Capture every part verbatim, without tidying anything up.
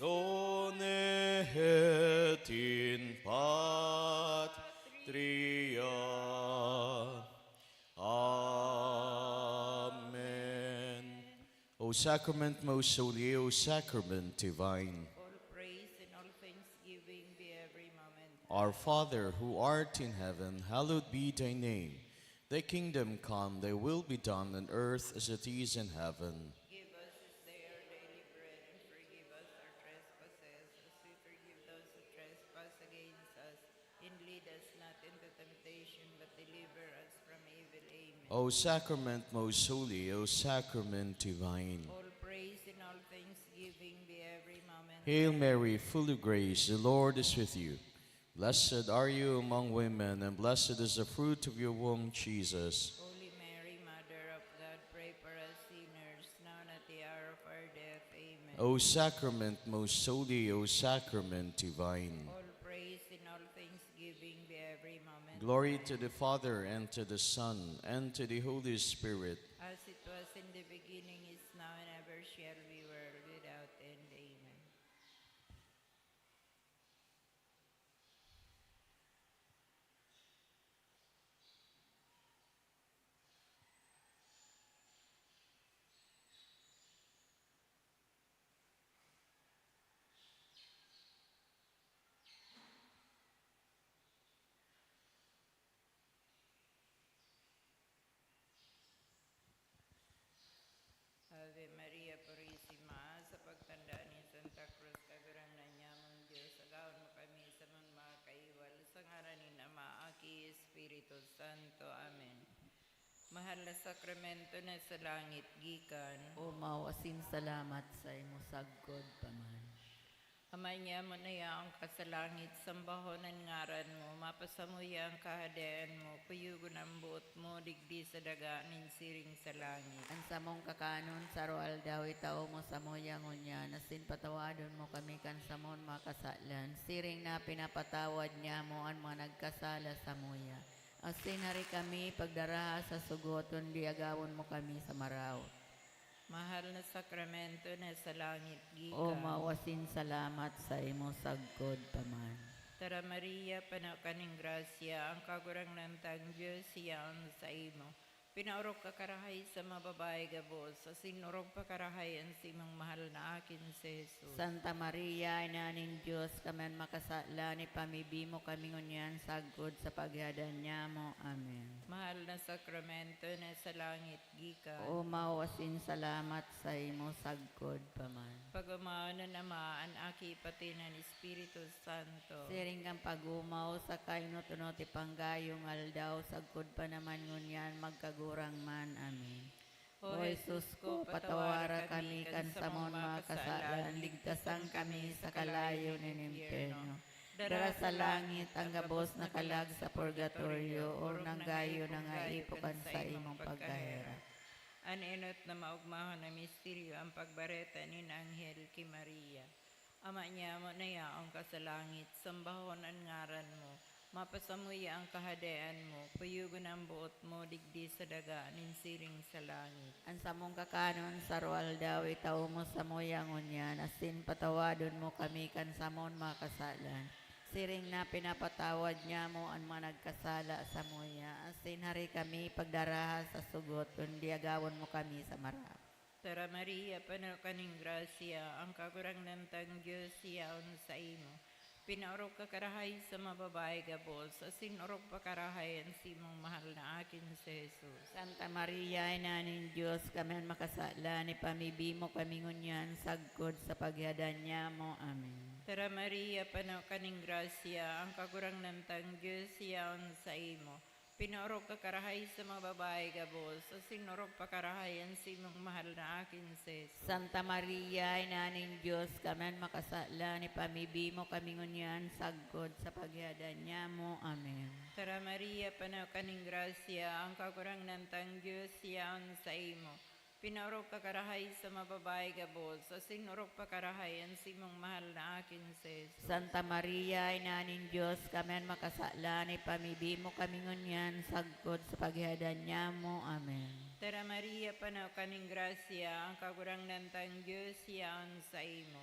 Done et in patria. Amen. O sacrament most holy, O sacrament divine. All praise and all thanksgiving be every moment. Our Father, who art in heaven, hallowed be thy name. Thy kingdom come, thy will be done on earth as it is in heaven. Give us this day our daily bread, and forgive us our trespasses, as we forgive those who trespass against us. And lead us not into temptation, but deliver us from evil. Amen. O sacrament most holy, O sacrament divine. All praise and all thanksgiving be every moment. Hail Mary, full of grace, the Lord is with you. Blessed are you among women, and blessed is the fruit of your womb, Jesus. Holy Mary, Mother of God, pray for us sinners, now and at the hour of our death. Amen. O sacrament most holy, O sacrament divine. All praise and all thanksgiving be every moment. Glory to the Father, and to the Son, and to the Holy Spirit. As it was in the beginning, is now, and ever shall be, world without end. Amen. Ave Maria Purisima, sa pagtanda ni Santa Cruz, Kagurangnan nyamong Diyos, agawon mo kami sa mga, mga kaiwal, sa ngaran nin Ama, Aki, Espiritu Santo. Amen. Mahal na sakramento na sa langit gikan. O mao asin salamat sa imo sagkod pa man. Ama nyamo na yaon ka sa langit, sambahon an ngaran mo, mapasamuya an kahadean mo, kuyogon an boot mo digdi sa daga nin siring sa langit. An samong kakanon sa aroaldaw itao mo samuya ngunyan, asin patawadon mo kami kan samon mga kasalan, siring na pinapatawad nyamo an mga nagkasala samuya. Asin hari kami pagdaraha sa sugot, kundi agawon mo kami sa maraot. Mahal na sakramento na sa langit gikan. O mao asin salamat sa imo sagkod pa man. Tara, Maria, pano ka nin grasya, ang Kagurangnan tang Dios yaon saimo. Pinaorog ka karahay sa mga babayi gabos, asin orog pa karahay an simong mahal na akin si Jesus. Santa Maria, Ina nin Dios, kami an makasalan, ipamibi mo kami ngunyan sagkod sa paghihadan nyamo. Amen. Mahal na sakramento na sa langit gikan. O mao asin salamat sa imo sagkod pa man. Pag-omaon an Ama, an Aki, pati an Espiritu Santo. Siring kan pag-omaw sa kainot-unot ipanggayong aldaw, sagkod pa naman ngunyan, magkagurang man. Amen. O Jesus ko, patawara kami kan samon mga kasalan, ligtasan kami sa kalayo nin impyerno. Dara sa langit an gabos na kalag sa purgatorio, orog na gayo na nga ipo kan saimong pagkaherak. An enot na maogmahon na misteryo, an pagbareta nin anghel ki Maria. Ama nyamo na yaon ka sa langit, sambahon an ngaran mo, mapasamuya an kahadean mo, kuyogon an boot mo digdi sa daga nin siring sa langit. An samong kakanon sa aroaldaw itao mo samuya ngunyan, asin patawadon mo kami kan samon mga kasalan, siring na pinapatawad nyamo an mga nagkasala samuya, asin hari kami pagdaraha sa sugot, kundi agawon mo kami sa maraot. Tara, Maria, pano ka nin grasya, ang Kagurangnan tang Dios yaon saimo. Pinaorog ka karahay sa mga babayi gabos, asin orog pa karahay an simong mahal na akin si Jesus. Santa Maria, Ina nin Dios, kami an makasalan, ipamibi mo kami ngunyan sagkod sa paghihadan nyamo. Amen. Tara, Maria, pano ka nin grasya, ang Kagurangnan tang Dios yaon saimo. Pinaorog ka karahay sa mga babayi gabos, asin orog pa karahay an simong mahal na akin si Jesus. Santa Maria, Ina nin Dios, kami an makasalan, ipamibi mo kami ngunyan sagkod sa paghihadan nyamo. Amen. Tara, Maria, pano ka nin grasya, ang Kagurangnan tang Dios yaon saimo. Pinaorog ka karahay sa mga babayi gabos, asin orog pa karahay an simong mahal na akin si Jesus. Santa Maria, Ina nin Dios, kami an makasalan, ipamibi mo kami ngunyan sagkod sa paghihadan nyamo. Amen. Tara, Maria, pano ka nin grasya, ang Kagurangnan tang Dios yaon saimo.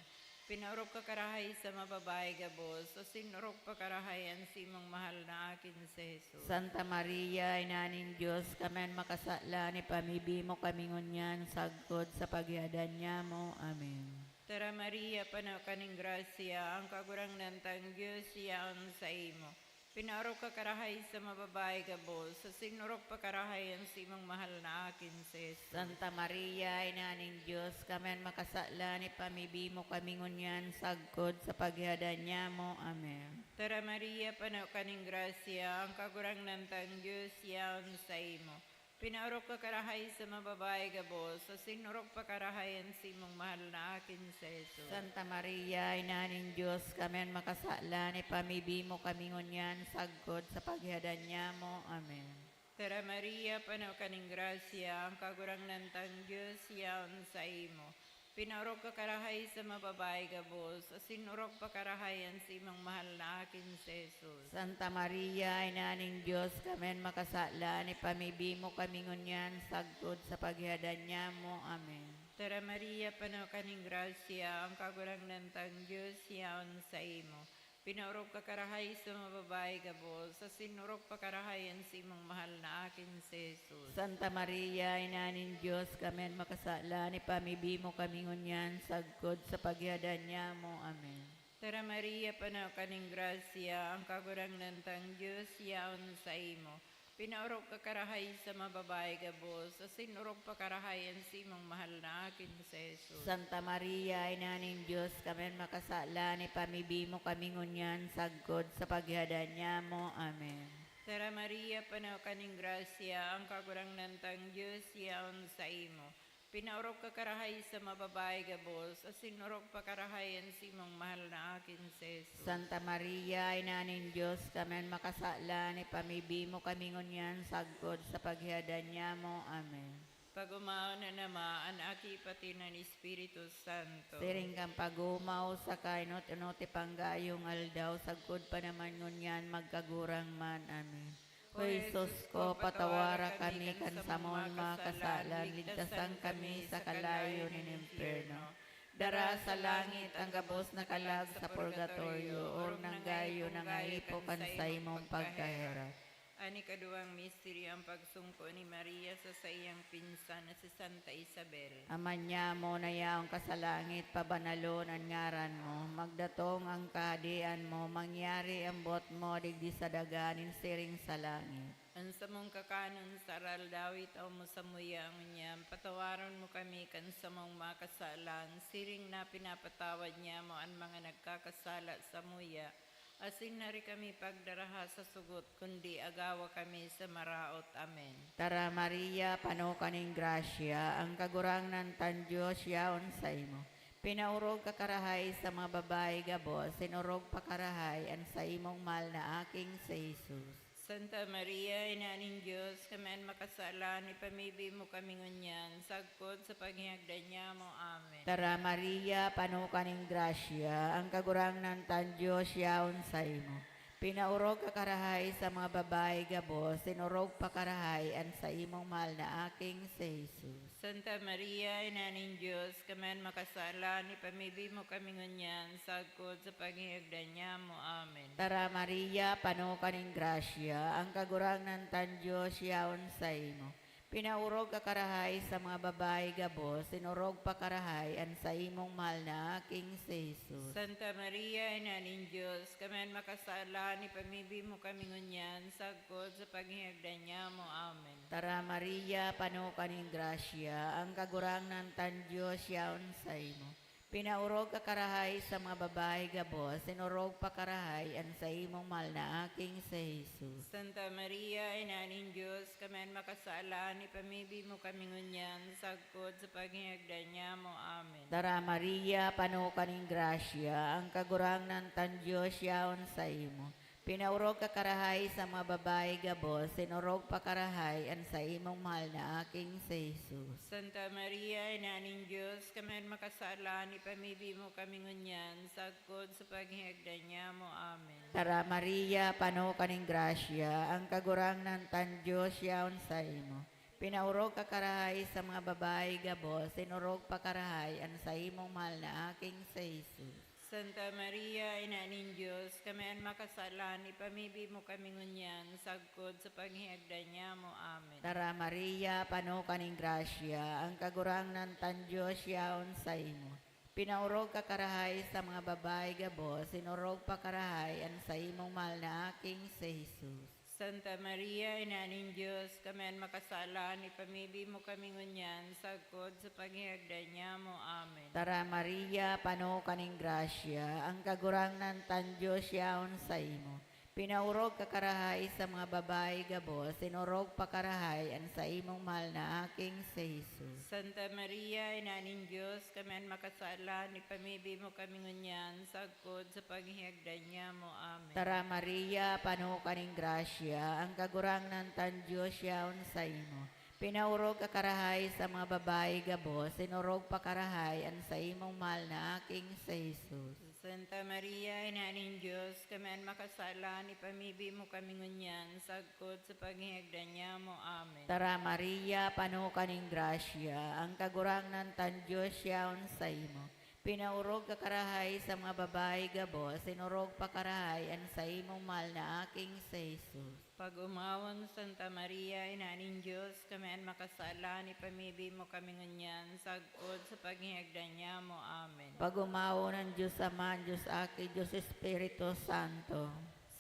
Pinaorog ka karahay sa mga babae gabos, asin orog pa karahay an simong mahal na akin si Jesus. Santa Maria, Ina nin Dios, kami an makasalan, ipamibi mo kami ngunyan sagkod sa paghihadan nyamo. Amen. Tara Maria, pano ka nin grasya, ang Kagurangnan tang Dios yaon saimo. Pinaorog ka karahay sa mga babae gabos, asin orog pa karahay an simong mahal na akin si Jesus. Santa Maria, Ina nin Dios, kami an makasalan, ipamibi mo kami ngunyan sagkod sa paghihadan nyamo. Amen. Tara Maria, pano ka nin grasya, ang Kagurangnan tang Dios yaon saimo. Pinaorog ka karahay sa mga babae gabos, asin orog pa karahay an simong mahal na akin si Jesus. Santa Maria, Ina nin Dios, kami an makasalan, ipamibi mo kami ngunyan sagkod sa paghihadan nyamo. Amen. Tara Maria, pano ka nin grasya, ang Kagurangnan tang Dios yaon saimo. Pinaorog ka karahay sa mga babae gabos, asin orog pa karahay an simong mahal na akin si Jesus. Santa Maria, Ina nin Dios, kami an makasalan, ipamibi mo kami ngunyan sagkod sa paghihadan nyamo. Amen. Tara Maria, pano ka nin grasya, ang Kagurangnan tang Dios yaon saimo. Pinaorog ka karahay sa mga babae gabos, asin orog pa karahay an simong mahal na akin si Jesus. Santa Maria, Ina nin Dios, kami an makasalan, ipamibi mo kami ngunyan sagkod sa paghihadan nyamo. Amen. Tara Maria, pano ka nin grasya, ang Kagurangnan tang Dios yaon saimo. Pinaorog ka karahay sa mga babae gabos, asin orog pa karahay an simong mahal na akin si Jesus. Santa Maria, Ina nin Dios, kami an makasalan, ipamibi mo kami ngunyan sagkod sa paghihadan nyamo. Amen. Tara Maria, pano ka nin grasya, ang Kagurangnan tang Dios yaon saimo. Pinaorog ka karahay sa mga babae gabos, asin orog pa karahay an simong mahal na akin si Jesus. Santa Maria, Ina nin Dios, kami an makasalan, ipamibi mo kami ngunyan sagkod sa paghihadan nyamo. Amen. Pag-omaon an Ama, an Aki, pati an Espiritu Santo. Siring kan pag-omaw sa kainot-inot ipang gayong aldaw, sagkod pa naman ngunyan magkagurang man. Amen. O Jesus ko, patawara kami kan samong mga kasalan, ligtasan kami sa kalayo nin impyerno. Dara sa langit ang gabos na kalag sa purgatorio, orog nang gayo nangaipo kan saimong pagkaherak. An ikaduwang misteryo, ang pagsungko ni Maria sa saiyang pinsan na si Santa Isabel. Ama nyamo na yaon ka sa langit, pabanalon an ngaran mo. Magdatong an Kahadean mo, mangyari an boot mo digdi sa daga nin siring sa langit. An samong kakanon sa aroaldaw, itao mo samuya ngunyan. Patawaron mo kami kan samong mga kasalan, siring na pinapatawad nyamo an mga nagkakasala samuya. Asin hari kami pagdaraha sa sugot, kundi agawa kami sa maraot. Amen. Tara, Maria, pano ka nin grasya, ang Kagurangnan tang Dios yaon saimo. Pinaorog ka karahay sa mga babayi gabos, asin orog pa karahay an saimong mahal na Aking si Jesus. Santa Maria, Ina nin Dios, kami an makasalan, ipamibi mo kami ngunyan, sagkod sa paghingagdan nyamo. Amen. Tara, Maria, pano ka nin grasya, ang Kagurangnan tang Dios yaon saimo. Pinaorog ka karahay sa mga babayi gabos, asin orog pa karahay an saimong mahal na Aking si Jesus. Santa Maria, Ina nin Dios, kami an makasalan, ipamibi mo kami ngunyan, sagkod sa paghingagdan nyamo. Amen. Tara, Maria, pano ka nin grasya, ang Kagurangnan tang Dios yaon saimo. Pinaorog ka karahay sa mga babayi gabos, asin orog pa karahay an saimong mahal na Aking si Jesus. Santa Maria, Ina nin Dios, kami an makasalan, ipamibi mo kami ngunyan, sagkod sa paghingagdan nyamo. Amen. Tara, Maria, pano ka nin grasya, ang Kagurangnan tang Dios yaon saimo. Pinaorog ka karahay sa mga babayi gabos, asin orog pa karahay an saimong mahal na Aking si Jesus. Santa Maria, Ina nin Dios, kami an makasalan, ipamibi mo kami ngunyan, sagkod sa paghingagdan nyamo. Amen. Tara, Maria, pano ka nin grasya, ang Kagurangnan tang Dios yaon saimo. Pinaorog ka karahay sa mga babayi gabos, asin orog pa karahay an saimong mahal na Aking si Jesus. Santa Maria, Ina nin Dios, kami an makasalan, ipamibi mo kami ngunyan, sagkod sa paghingagdan nyamo. Amen. Tara, Maria, pano ka nin grasya, ang Kagurangnan tang Dios yaon saimo. Pinaorog ka karahay sa mga babayi gabos, asin orog pa karahay an saimong mahal na Aking si Jesus. Santa Maria, Ina nin Dios, kami an makasalan, ipamibi mo kami ngunyan, sagkod sa paghihagdan nyamo. Amen. Tara, Maria, pano ka nin grasya, ang Kagurangnan tang Dios yaon saimo. Pinaorog ka karahay sa mga babayi gabos, asin orog pa karahay an saimong mahal na Aking si Jesus. Santa Maria, Ina nin Dios, kami an makasalan, ipamibi mo kami ngunyan, sagkod sa paghihagdan nyamo. Amen. Tara, Maria, pano ka nin grasya, ang Kagurangnan tang Dios yaon saimo. Pinaorog ka karahay sa mga babayi gabos, asin orog pa karahay an saimong mahal na Aking si Jesus. Santa Maria, Ina nin Dios, kami an makasalan, ipamibi mo kami ngunyan, sagkod sa paghihagdan nyamo. Amen. Tara, Maria, pano ka nin grasya, ang Kagurangnan tang Dios yaon saimo. Pinaorog ka karahay sa mga babayi gabos, asin orog pa karahay an saimong mahal na Aking si Jesus. Santa Maria, Ina nin Dios, kami an makasalan, ipamibi mo kami ngunyan, sagkod sa paghihagdan nyamo. Amen. Tara, Maria, pano ka nin grasya, ang Kagurangnan tang Dios yaon saimo. Pinaorog ka karahay sa mga babayi gabos, asin orog pa karahay an saimong mahal na Aking si Jesus. Pag-omawon, Santa Maria, Ina nin Dios, kami an makasalan, ipamibi mo kami ngunyan, sagkod sa paghihagdan nyamo. Amen. Pag-omawon an Dios Ama, an Dios Aki, Dios Espiritu Santo.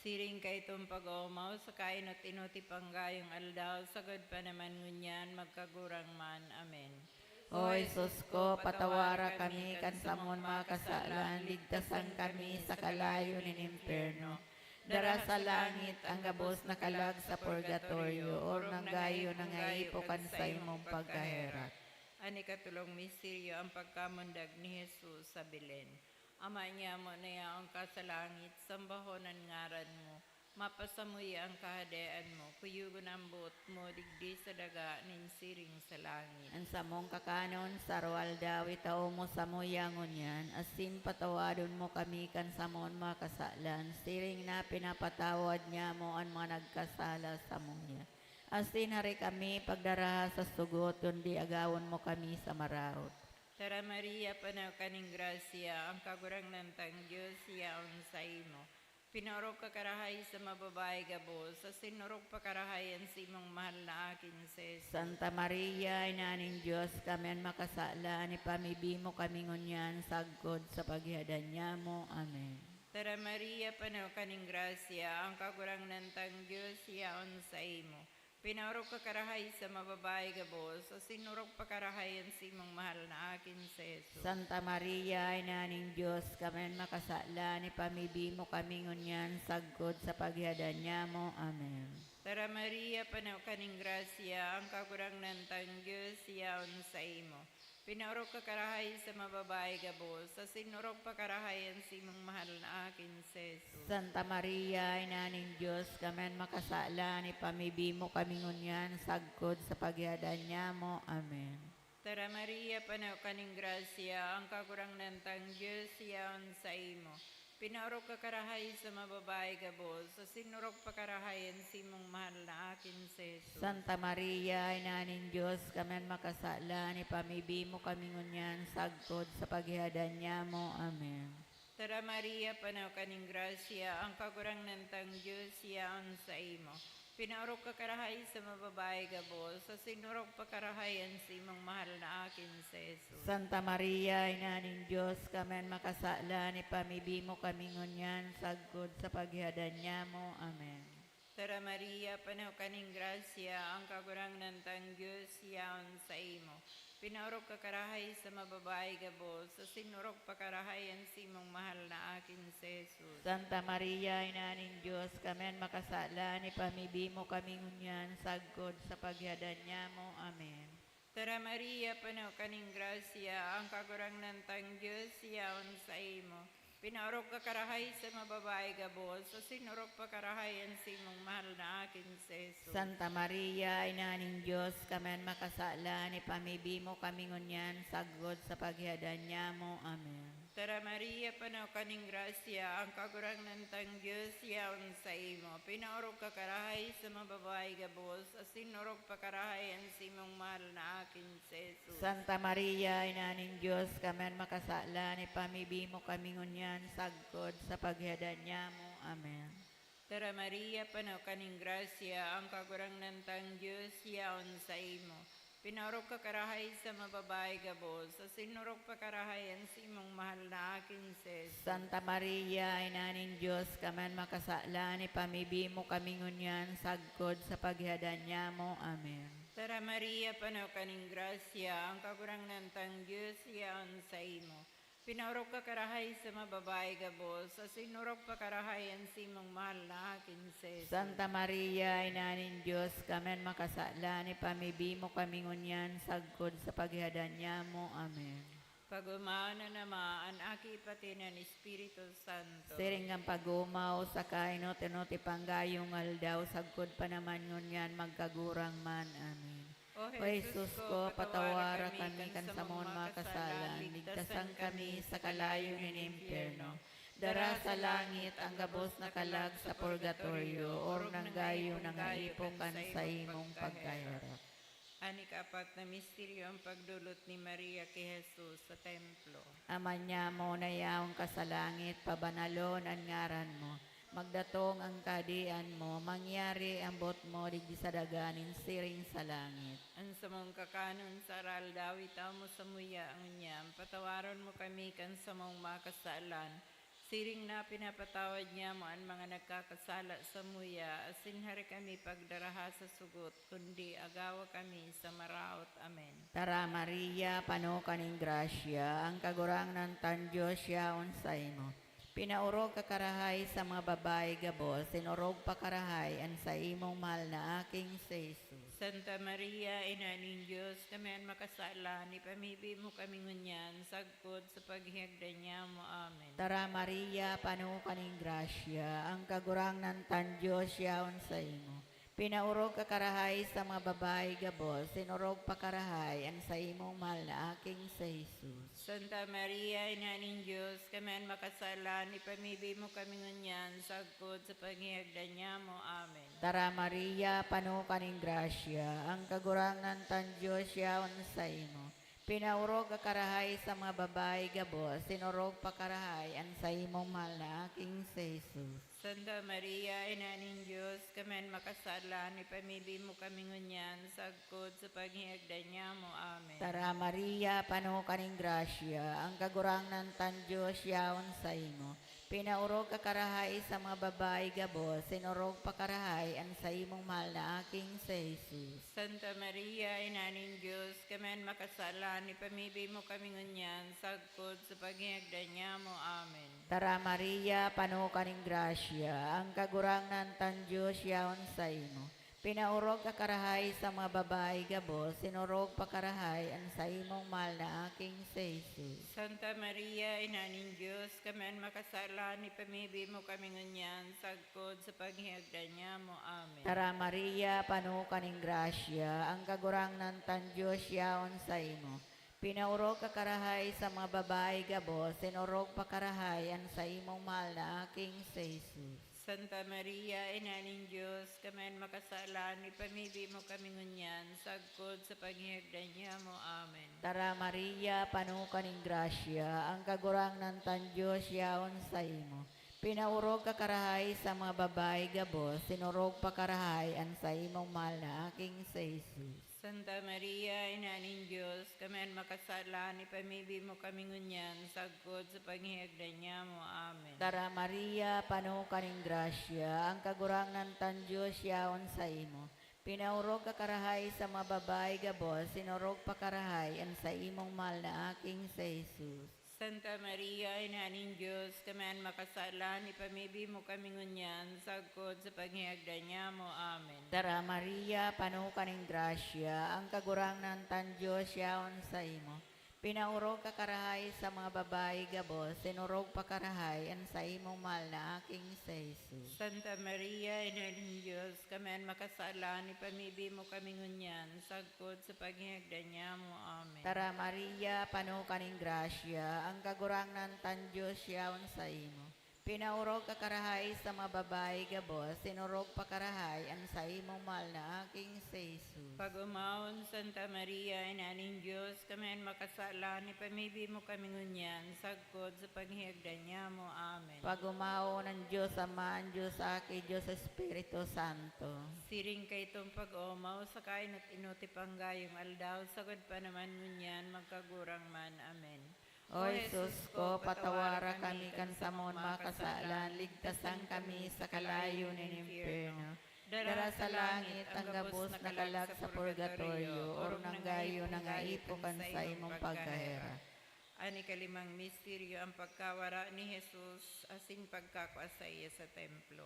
Siring kaitong pag-oomaw sa kainot-inoti panggayong aldaw, sagad pa naman ngunyan, magkagurang man. Amen. O Jesus ko, patawara kami kan samon mga kasalan, ligtasan kami sa kalayo nin impyerno. Dara sa langit ang gabos na kalag sa purgatorio, orog na gayo na ngaipo kan saimong pagkaherak. An ikatulong misteryo, ang pagkamundag ni Jesus sa Belen. Ama nyamo na yaon ka sa langit, sambahon an ngaran mo. Mapasamuya an Kahadean mo, kuyogon an boot mo digdi sa daga nin siring sa langit. An samong kakanon sa aroaldaw itao mo samuya ngunyan, asin patawadon mo kami kan samon mga kasalan, siring na pinapatawad nyamo an mga nagkasala samuya. Asin hari kami pagdaraha sa sugot, kundi agawon mo kami sa maraot. Tara, Maria, panaw ka nin grasya, ang Kagurangnan tang Dios yaon saimo. Pinaorog ka karahay sa mga babayi gabos, asin orog pa karahay an simong mahal na akin si Jesus. Santa Maria, Ina nin Dios, kami an makasalan, ipamibi mo kami ngunyan sagkod sa paghihadan nyamo. Amen. Tara, Maria, pano ka nin grasya, ang Kagurangnan tang Dios yaon saimo. Pinaorog ka karahay sa mga babayi gabos, asin orog pa karahay an simong mahal na akin si Jesus. Santa Maria, Ina nin Dios, kami an makasalan, ipamibi mo kami ngunyan sagkod sa paghihadan nyamo. Amen. Tara, Maria, pano ka nin grasya, ang Kagurangnan tang Dios yaon saimo. Pinaorog ka karahay sa mga babayi gabos, asin orog pa karahay an simong mahal na akin si Jesus. Santa Maria, Ina nin Dios, kami an makasalan, ipamibi mo kami ngunyan sagkod sa paghihadan nyamo. Amen. Tara, Maria, pano ka nin grasya, ang Kagurangnan tang Dios yaon saimo. Pinaorog ka karahay sa mga babayi gabos, asin orog pa karahay an simong mahal na akin si Jesus. Santa Maria, Ina nin Dios, kami an makasalan, ipamibi mo kami ngunyan sagkod sa paghihadan nyamo. Amen. Tara, Maria, pano ka nin grasya, ang Kagurangnan tang Dios yaon saimo. Pinaorog ka karahay sa mga babayi gabos, asin orog pa karahay an simong mahal na akin si Jesus. Santa Maria, Ina nin Dios, kami an makasalan, ipamibi mo kami ngunyan sagkod sa paghihadan nyamo. Amen. Tara, Maria, pano ka nin grasya, ang Kagurangnan tang Dios yaon saimo. Pinaorog ka karahay sa mga babayi gabos, asin orog pa karahay an simong mahal na akin si Jesus. Santa Maria, Ina nin Dios, kami an makasalan, ipamibi mo kami ngunyan sagkod sa paghihadan nyamo. Amen. Tara, Maria, pano ka nin grasya, ang Kagurangnan tang Dios yaon saimo. Pinaorog ka karahay sa mga babayi gabos, asin orog pa karahay an simong mahal na akin si Jesus. Santa Maria, Ina nin Dios, kami an makasalan, ipamibi mo kami ngunyan sagkod sa paghihadan nyamo. Amen. Tara, Maria, pano ka nin grasya, ang Kagurangnan tang Dios yaon saimo. Pinaorog ka karahay sa mga babayi gabos, asin orog pa karahay an simong mahal na aki, si Jesus. Santa Maria, Ina nin Dios, kami an makasalan, ipamibi mo kami ngunyan sagkod sa paghihadan nyamo. Amen. Tara, Maria, pano ka nin grasya, ang Kagurangnan tang Dios yaon saimo. Pinaorog ka karahay sa mga babayi gabos, asin orog pa karahay an simong mahal na aki, si Jesus. Santa Maria, Ina nin Dios, kami an makasalan, ipamibi mo kami ngunyan sagkod sa paghihadan nyamo. Amen. Tara, Maria, pano ka nin grasya, ang Kagurangnan tang Dios yaon saimo. Pinaorog ka karahay sa mga babayi gabos, asin orog pa karahay an simong mahal na aki, si Jesus. Santa Maria, Ina nin Dios, kami an makasalan, ipamibi mo kami ngunyan sagkod sa paghihadan nyamo. Amen. Pag-omaon an Ama, an Aki, pati an Espiritu Santo. Siring kan pag-omaw, saka inot-inot ipanggayong aldaw, sagkod pa naman ngunyan, magkagurang man. Amen. O O Jesus ko, patawara kami kan samong mga kasalan, ligtasan kami sa kalayo nin impyerno. Dara sa langit ang gabos na kalag sa purgatorio, orog nang gayo nangaipo kan saimong pagkaherak. An ikaapat na misteryo, ang pagdolot ni Maria ki Jesus sa templo. Ama nyamo na yaon ka sa langit, pabanalon an ngaran mo. Magdatong an kahadean mo, mangyari an boot mo digdi sa daga nin siring sa langit. An samong kakanon sa aroaldaw, itao mo samuya ngunyan. Patawaron mo kami kan samong mga kasalan, siring na pinapatawad nyamo an mga nagkakasala samuya, asin hari kami pagdaraha sa sugot, kundi agawa kami sa maraot. Amen. Tara, Maria, pano ka nin grasya, ang Kagurangnan tang Dios yaon saimo. Pinaorog ka karahay sa mga babayi gabos, asin orog pa karahay an saimong mahal na aking si Jesus. Santa Maria, Ina nin Dios, kami an makasalan, ipamibi mo kami ngunyan, sagkod sa paghihagdan nyamo. Amen. Tara, Maria, pano ka nin grasya, ang Kagurangnan tang Dios yaon saimo. Pinaorog ka karahay sa mga babayi gabos, asin orog pa karahay an saimong mahal na aking si Jesus. Santa Maria, Ina nin Dios, kami an makasalan, ipamibi mo kami ngunyan, sagkod sa paghihagdan nyamo. Amen. Tara, Maria, pano ka nin grasya, ang Kagurangnan tang Dios yaon saimo. Pinaorog ka karahay sa mga babayi gabos, asin orog pa karahay an saimong mahal na aking si Jesus. Santa Maria, Ina nin Dios, kami an makasalan, ipamibi mo kami ngunyan, sagkod sa paghihagdan nyamo. Amen. Tara, Maria, pano ka nin grasya, ang Kagurangnan tang Dios yaon saimo. Pinaorog ka karahay sa mga babayi gabos, asin orog pa karahay an saimong mahal na aking si Jesus. Santa Maria, Ina nin Dios, kami an makasalan, ipamibi mo kami ngunyan, sagkod sa paghihagdan nyamo. Amen. Tara, Maria, pano ka nin grasya, ang Kagurangnan tang Dios yaon saimo. Pinaorog ka karahay sa mga babayi gabos, asin orog pa karahay an saimong mahal na aking si Jesus. Santa Maria, Ina nin Dios, kami an makasalan, ipamibi mo kami ngunyan, sagkod sa paghihagdan nyamo. Amen. Tara, Maria, pano ka nin grasya, ang Kagurangnan tang Dios yaon saimo. Pinaorog ka karahay sa mga babayi gabos, asin orog pa karahay an saimong mahal na aking si Jesus. Santa Maria, Ina nin Dios, kami an makasalan, ipamibi mo kami ngunyan, sagkod sa paghihagdan nyamo. Amen. Tara, Maria, pano ka nin grasya, ang Kagurangnan tang Dios yaon saimo. Pinaorog ka karahay sa mga babayi gabos, asin orog pa karahay an saimong mahal na aking si Jesus. Santa Maria, Ina nin Dios, kami an makasalan, ipamibi mo kami ngunyan, sagkod sa paghihagdan nyamo. Amen. Tara, Maria, pano ka nin grasya, ang Kagurangnan tang Dios yaon saimo. Pinaorog ka karahay sa mga babayi gabos, asin orog pa karahay an saimong mahal na aking si Jesus. Santa Maria, Ina nin Dios, kami an makasalan, ipamibi mo kami ngunyan, sagkod sa paghihagdan nyamo. Amen. Tara, Maria, pano ka nin grasya, ang Kagurangnan tang Dios yaon saimo. Pinaorog ka karahay sa mga babayi gabos, sinorog pa karahay an saimong mahal na Aking si Jesus. Santa Maria, Ina nin Dios, kami an makasala, ipamibi mo kami ngunyan, sagkod sa paghihagdan nyamo. Amen. Tara, Maria, pano ka nin grasya, ang Kagurangnan tang Dios yaon saimo. Pinaorog ka karahay sa mga babayi gabos, sinorog pa karahay an saimong mahal na Aking si Jesus. Pag-omawon, Santa Maria, Ina nin Dios, kami an makasala, ipamibi mo kami ngunyan, sagkod sa paghihagdan nyamo. Amen. Pag-omawon an Dios Ama, an Dios Aki, Dios Espiritu Santo. Siring kaitong pag-omaw, saka inot-inot ipanggayong aldaw, sagkod pa naman ngunyan, magkagurang man. Amen. O Jesus ko, patawara kami kan samon makasalan, ligtasan kami sa kalayo nin impyerno. Dara sa langit ang gabos na kalag sa purgatorio, orog nanggayo na nga ipo kan saimong pagkaherak. An ikalimang misteryo, ang pagkawara ni Jesus asin pagkakua saiya sa templo.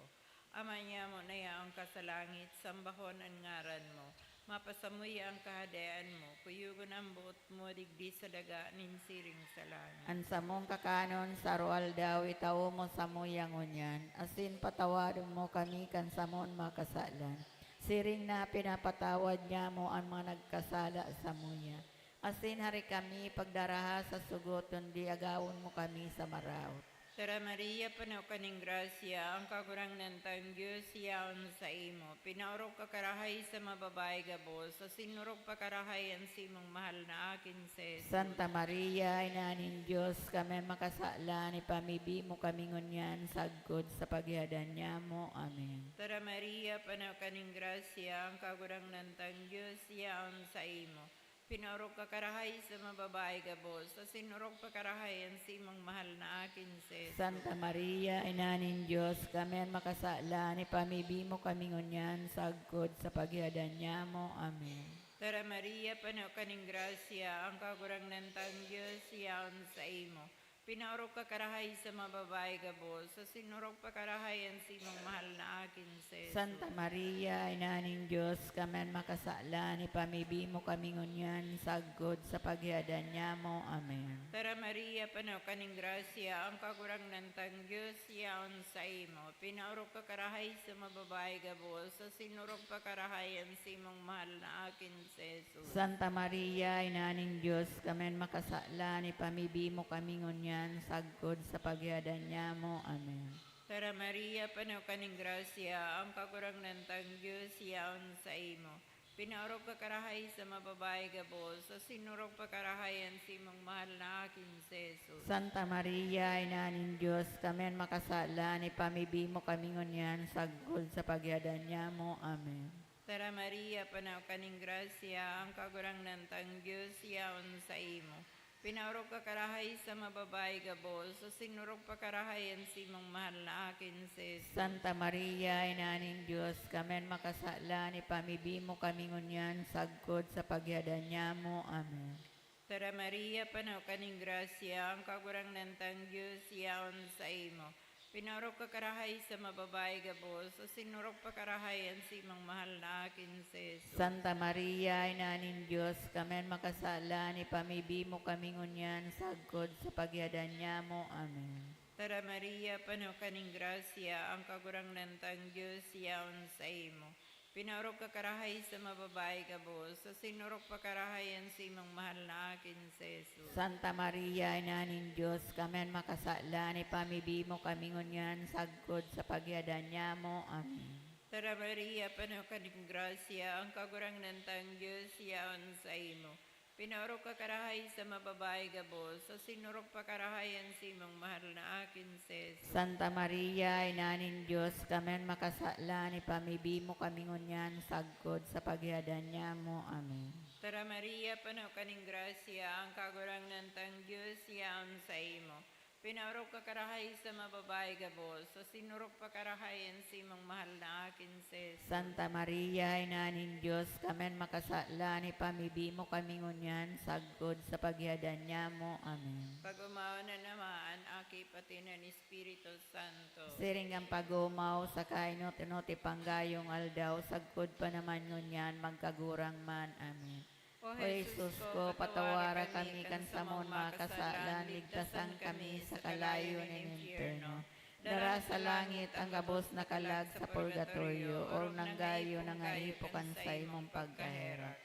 Ama nyamo na yaon ka sa langit, sambahon an ngaran mo. Mapasamuya an Kahadean mo, kuyogon an boot mo digdi sa daga nin siring sa langit. An samong kakanon sa aroaldaw itao mo samuya ngunyan, asin patawadon mo kami kan samon makasalan, siring na pinapatawad nyamo an mga nagkasala samuya. Asin hari kami pagdaraha sa sugot, kundi agawon mo kami sa maraot. Tara, Maria, pano ka nin grasya, ang Kagurangnan tang Dios yaon saimo. Pinaorog ka karahay sa mga babayi gabos, asin orog pa karahay an simong mahal na akin si Jesus. Santa Maria, Ina nin Dios, kami an makasalan, ipamibi mo kami ngunyan sagkod sa paghihadan nyamo. Amen. Tara, Maria, pano ka nin grasya, ang Kagurangnan tang Dios yaon saimo. Pinaorog ka karahay sa mga babayi gabos, asin orog pa karahay an simong mahal na akin si Jesus. Santa Maria, Ina nin Dios, kami an makasalan, ipamibi mo kami ngunyan sagkod sa paghihadan nyamo. Amen. Tara, Maria, pano ka nin grasya, ang Kagurangnan tang Dios yaon saimo. Pinaorog ka karahay sa mga babayi gabos, asin orog pa karahay an simong mahal na akin si Jesus. Santa Maria, Ina nin Dios, kami an makasalan, ipamibi mo kami ngunyan sagkod sa paghihadan nyamo. Amen. Tara, Maria, pano ka nin grasya, ang Kagurangnan tang Dios yaon saimo. Pinaorog ka karahay sa mga babayi gabos, asin orog pa karahay an simong mahal na akin si Jesus. Santa Maria, Ina nin Dios, kami an makasalan, ipamibi mo kami ngunyan sagkod sa paghihadan nyamo. Amen. Tara, Maria, pano ka nin grasya, ang Kagurangnan tang Dios yaon saimo. Pinaorog ka karahay sa mga babayi gabos, asin orog pa karahay an simong mahal na akin si Jesus. Santa Maria, Ina nin Dios, kami an makasalan, ipamibi mo kami ngunyan sagkod sa paghihadan nyamo. Amen. Tara, Maria, pano ka nin grasya, ang Kagurangnan tang Dios yaon saimo. Pinaorog ka karahay sa mga babayi gabos, asin orog pa karahay an simong mahal na akin si Jesus. Santa Maria, Ina nin Dios, kami an makasalan, ipamibi mo kami ngunyan sagkod sa paghihadan nyamo. Amen. Tara, Maria, pano ka nin grasya, ang Kagurangnan tang Dios yaon saimo. Pinaorog ka karahay sa mga babayi gabos, asin orog pa karahay an simong mahal na akin si Jesus. Santa Maria, Ina nin Dios, kami an makasalan, ipamibi mo kami ngunyan sagkod sa paghihadan nyamo. Amen. Tara, Maria, pano ka nin grasya, ang Kagurangnan tang Dios yaon saimo. Pinaorog ka karahay sa mga babayi gabos, asin orog pa karahay an simong mahal na akin si Jesus. Santa Maria, Ina nin Dios, kami an makasalan, ipamibi mo kami ngunyan sagkod sa paghihadan nyamo. Amen. Tara, Maria, pano ka nin grasya, ang Kagurangnan tang Dios yaon saimo. Pinaorog ka karahay sa mga babayi gabos, asin orog pa karahay an simong mahal na akin si Jesus. Santa Maria, Ina nin Dios, kami an makasalan, ipamibi mo kami ngunyan sagkod sa paghihadan nyamo. Amen. Tara, Maria, pano ka nin grasya, ang Kagurangnan tang Dios yaon saimo. Pinaorog ka karahay sa mga babayi gabos, asin orog pa karahay an simong mahal na akin si Jesus. Santa Maria, Ina nin Dios, kami an makasalan, ipamibi mo kami ngunyan sagkod sa paghihadan nyamo. Amen. Pag-omawon an Ama, an Aki, pati an Espiritu Santo. Siring kan pag-omaw, saka inot-inot ipanggayong aldaw, sagkod pa naman ngunyan, magkagurang man. Amen. O Jesus ko, patawara kami kan samon makasalan, ligtasan kami sa kalayo nin impyerno. Dara sa langit ang gabos na kalag sa purgatorio, orog nanggayo na nga ipo kan saimong pagkaherak.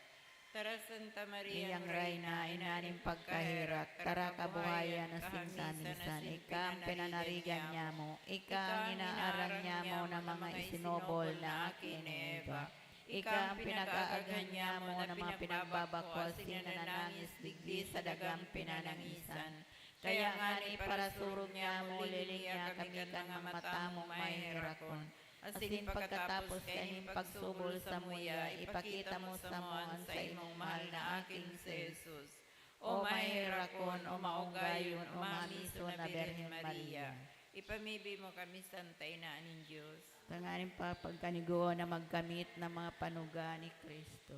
Tara, Santa Maria, Iyang Reyna, ina nin pagkaherak, tara kabuhayan asin kamisan, ika ang pinanarigan nyamo, ika ang inaaran nyamo na mga isinobol na aki ni Eva. Ika ang pinag-aaghan nyamo na mga pinagbabako asin nananangis digdi sa dagang pinanangisan. Kaya ngani, parasurog nyamo, lilingia kami kan mga matamong maheherakon. Asin pagkatapos kaining pagsubol samuya, ipakita mo samo an saimong mahal na aking si Jesus. O maheherakon, o maunggayon, o mamiso na Birhen Maria, ipamibi mo kami, Santa Ina nin Dios, tanganing papagkanigoon na magkamit na mga panuga ni Cristo.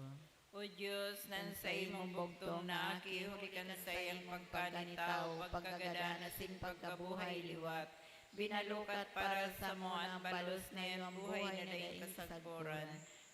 O Dios, nan saimong bugtong na aki, huli kan saiyang pagkanitawo, pagkagadan asin pagkabuhay liwat, binalukat para samo an balos na iyang buhay na daing kasagpuran.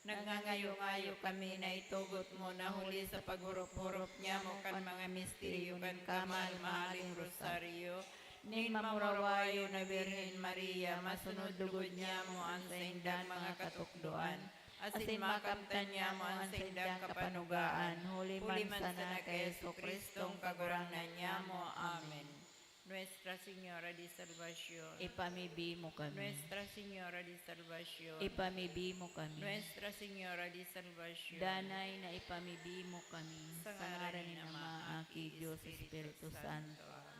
Nagngangayo-ngayo kami na itugot mo na huli sa paghurup-hurup nyamo kan mga misteryo kan kamahal-mahaling rosaryo nin mamurawayo na Birhen Maria, masunod lugod nyamo an saindang mga katukdoan, asin makamtan nyamo an saindang kapanugaan, huli man sana ki Jesu-Cristong Kagurangnan nyamo. Amen. Nuestra Señora de Salvacion, ipamibi mo kami. Nuestra Señora de Salvacion, ipamibi mo kami. Nuestra Señora de Salvacion, danay na ipamibi mo kami. Sa ngaran nin Ama, Aki, Dios, Espiritu Santo. Amen.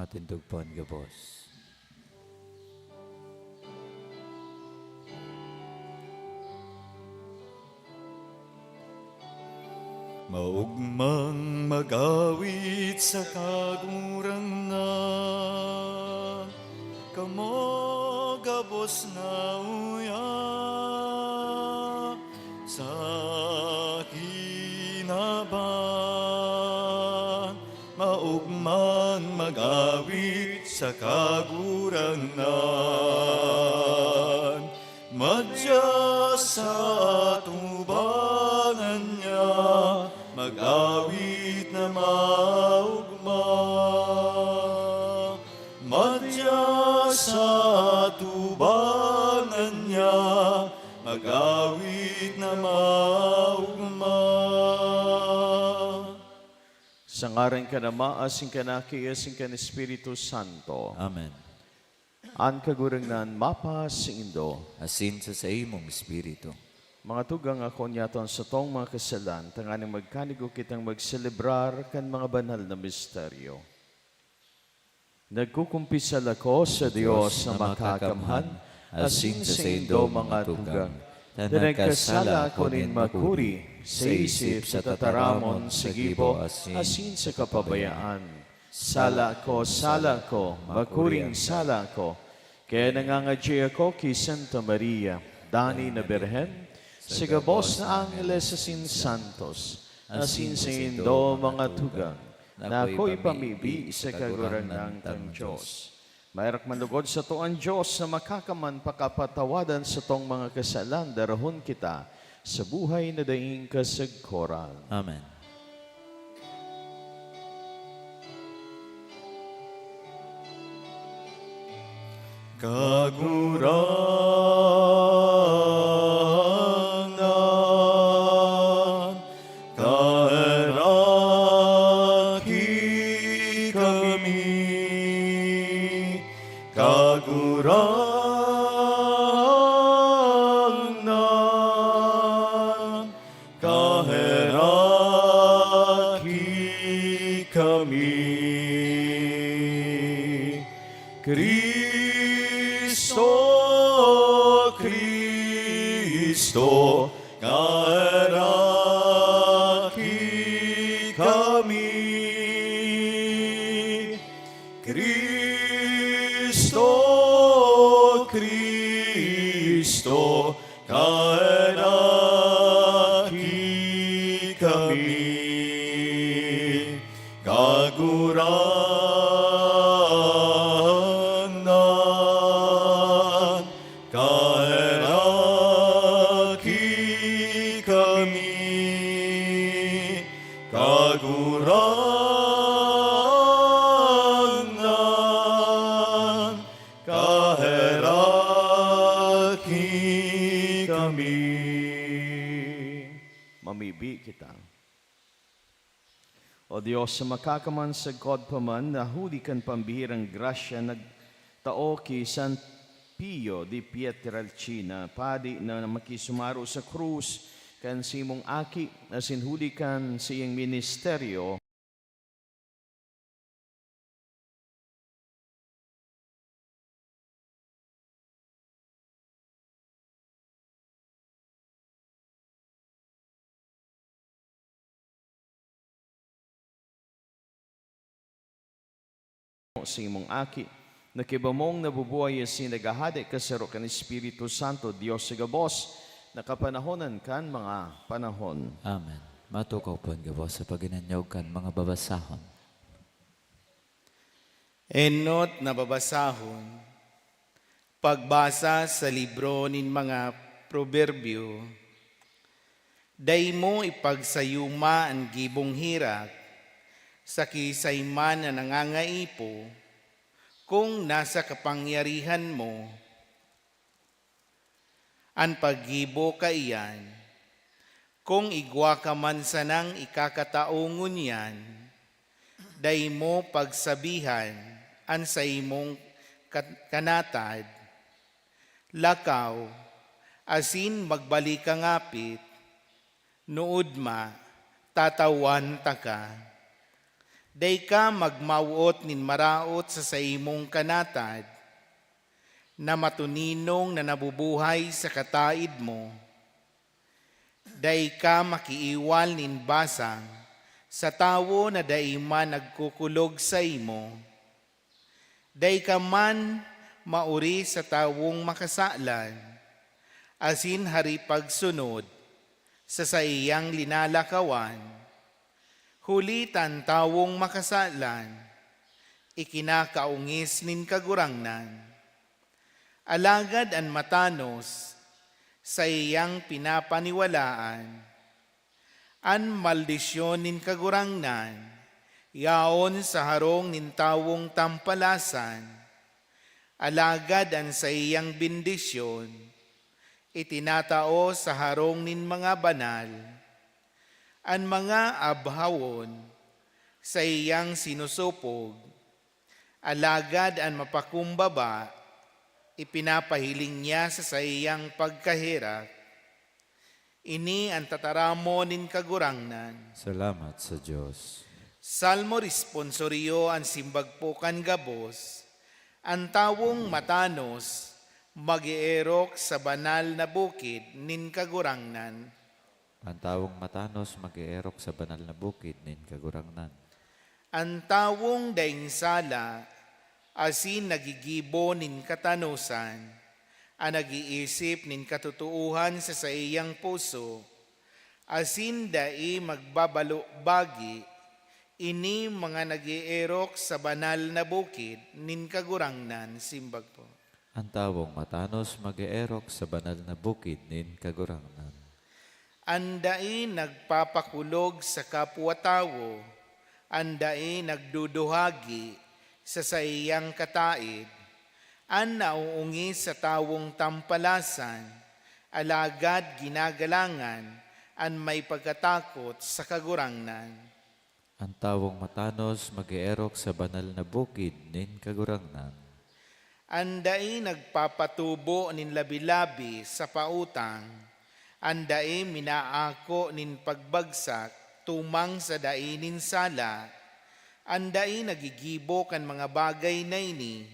Matindog po an gabos. Maogmang mag-awit sa Kagurangnan, kamo gabos na uya sa kinaban. Maogmang mag-awit sa Kagurangnan, madya sa atubangan niya, mag-awit na maogma. Madya sa atubangan niya, mag-awit na maogma. Sa ngaran kan Ama, asin kan Aki, asin kan Espiritu Santo. Amen. An Kagurangnan mapasaindo. Asin sa saimong espiritu. Mga tugang, akoon niyato an satong mga kasalan, tanganing magkanigo kitang magselebrar kan mga banal na misteryo. Nagkukumpisal ako sa Dios na makakamhan, asin sa saindo, mga tugang, na nagkasala ako nin makuri, sa isip, sa tataramon, sa gibo, asin sa kapabayaan. Sala ko, sala ko, makuring sala ko. Kaya nangangadyi ako ki Santa Maria, danay na Birhen, sa gabos na angheles asin santos, asin saindo, mga tugang, na ako ipamibi sa Kagurangnan tang Dios. Maherak man lugod sato an Dios na makakaman pakapatawadan satong mga kasalan, darahon kita sa buhay na daing kasagkoran. Amen. Kagurangnan, kaheraki kami. Kagurangnan, kaheraki kami. Cristo, Cristo, kaheraki kami. Cristo, Cristo, kaheraki kami. Kagurangnan, kaheraki kami. Kagurangnan, kaheraki kami. Mamibi kita. O Dios na makakaman, sagkod pa man na huli kan pambihirang grasya nagtao ki San Pio de Pietrelcina, padi na makisumaro sa krus kan saimong Aki, asin huli kan saiyang ministeryo, sa imong Aki, na kaiba mong nabubuhay asin naghahade kasaro kan Espiritu Santo, Dios sa gabos, na kapanahonan kan mga panahon. Amen. Matukaw po an gabos sa paghinanyog kan mga babasahon. Enot na babasahon, pagbasa sa libro nin mga Proberbio. Dai mo ipagsayuma an gibong herak sa kiisay man na nangangaipo, kung nasa kapangyarihan mo an paggibo kaiyan. Kung igwa ka man sanang ikakatao ngunyan, dai mo pagsabihan an saimong ka-, kanatad, "Lakaw, asin magbalik ka ngapit, nood ma, tatawan taka." Dai ka magmawot nin maraot sa saimong kanatad, na matuninong na nabubuhay sa kataed mo. Dai ka makiiwal nin basang sa tawo na dai man nagkukulog saimo. Dai ka man maori sa tawong makasalan, asin hari pagsunod sa saiyang linalakawan, huli ta an tawong makasalan ikinakaongis nin Kagurangnan, alagad an matanos saiyang pinapaniwalaan. An maldisyon nin Kagurangnan yaon sa harong nin tawong tampalasan, alagad an saiyang bendisyon itinatao sa harong nin mga banal. An mga abhawon saiyang sinusopog, alagad an mapakumbaba ipinapahiling niya sa saiyang pagkaherak. Ini an tataramon nin Kagurangnan. Salamat sa Dios. Salmo responsorio. An simbag po kan gabos, an tawong matanos mag-eerok sa banal na bukid nin Kagurangnan. An tawong matanos mag-eerok sa banal na bukid nin Kagurangnan. An tawong daing sala asin naggigibo nin katanosan, an nag-iisip nin katotoohan sa saiyang puso, asin dai magbabalubagi, ini mga nag-eerok sa banal na bukid nin Kagurangnan. Simbag po. An tawong matanos mag-eerok sa banal na bukid nin Kagurangnan. An dai nagpapakulog sa kapwa-tawo, an dai nagduduhagi sa saiyang kataed, an nauungi sa tawong tampalasan, alagad ginagalangan an may pagkatakot sa Kagurangnan. An tawong matanos mag-eerok sa banal na bukid nin Kagurangnan. An dai nagpapatubo nin labi-labi sa pautang, an dai minaako nin pagbagsak tumang sa dai nin sala, an dai naggigibo kan mga bagay na ini,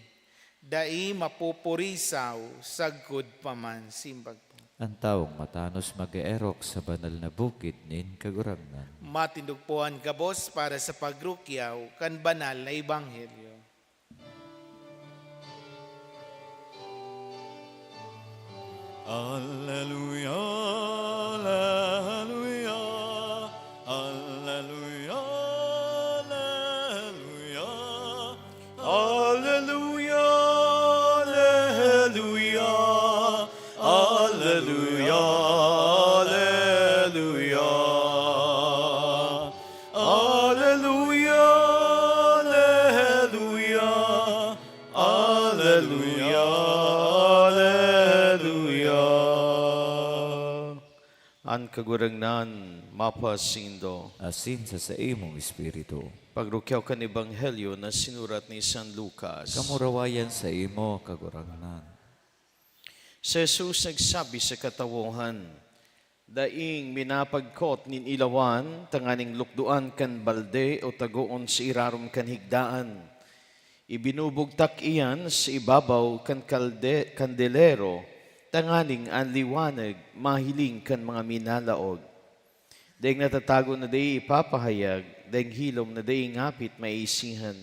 dai mapupurisaw sagkod pa man. Simbag po. An tawong matanos mag-eerok sa banal na bukid nin Kagurangnan. Matindog po an gabos para sa pagrukyaw kan banal na ebanghelyo. Alleluia, alleluia, alleluia, alleluia. Alleluia, alleluia, alleluia, alleluia. Alleluia, alleluia, alleluia. An Kagurangnan mapasaindo. Asin sa saimong espiritu. Pagrukyaw kan Ebanghelyo na sinurat ni San Lucas. Kamurawayan saimo, Kagurangnan. Si Jesus nagsabi sa katawohan, "Daing minapagkot nin ilawan tanganing lukdoan kan balde o tagoon sa irarom kan higdaan. Ibinubugtak iyan sa ibabaw kan kalde-, kandelero tanganing an liwanag mahiling kan mga minalaog. Daing natatago na dai ipapahayag, daing hilom na dai ngapit maisihan.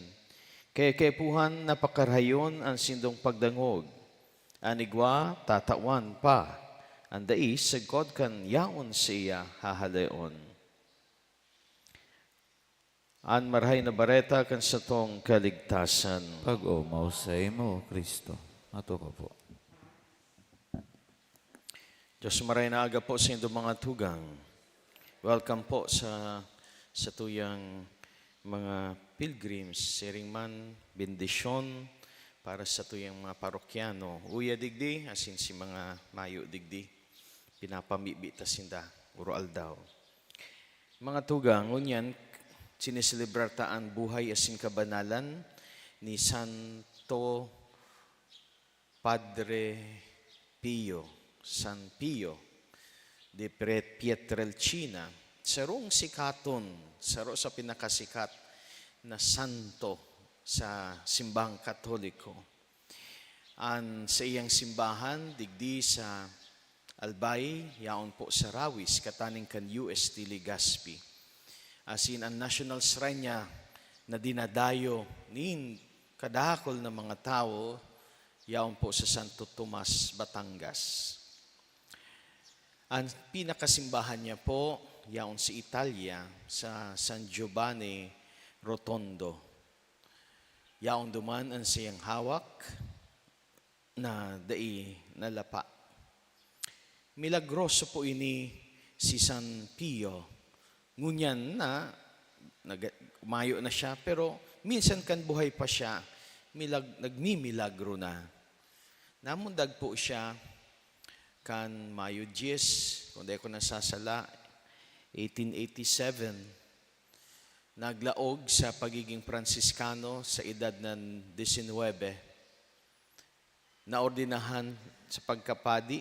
Kaya kaipuhan na pakarahayon an sindong pagdangog. An igwa, tatawan pa. An dai, sagkod kan yaon saiya hahaleon." An Marahay na Bareta kan satong kaligtasan. Pag-omaw saimo, Cristo. Matukaw po. Diyos, maray na aga po sa inyong mga tugang. Welcome po sa, sa tuyang mga pilgrims. Siring man, bendisyon para sa tuyang mga parokyano. Uya digdi, asin si mga mayo digdi. Pinapamibi ta sinda, uro aldaw. Mga tugang, ngunyan, sineselebrar ta an buhay asin kabanalan ni Santo Padre Pio, San Pio de Pre-, Pietrelcina, sarong sikaton, saro sa pinakasikat na santo sa simbahang Katoliko. An saiyang simbahan digdi sa Albay, yaon po sa Rawis, kataning kan U S T Legazpi. Asin an national shrine niya na dinadayo nin kadakul na mga tawo, yaon po sa Santo Tomas, Batangas. Ang pinakasimbahan niya po, yaon sa Italia, sa San Giovanni Rotondo. Yaon duman ang siyang hawak na dai nalapa. Milagroso po ini si San Pio. Ngunyan na, nag-, mayo na siya, pero minsan kan buhay pa siya, milag-, nagmimilagro na. Namundag po siya kan Mayo diyes, kung di ako nasasala, eighteen eighty-seven. Naglaog sa pagiging Pransiskano sa edad na disinwebe. Naordinahan sa pagkapadi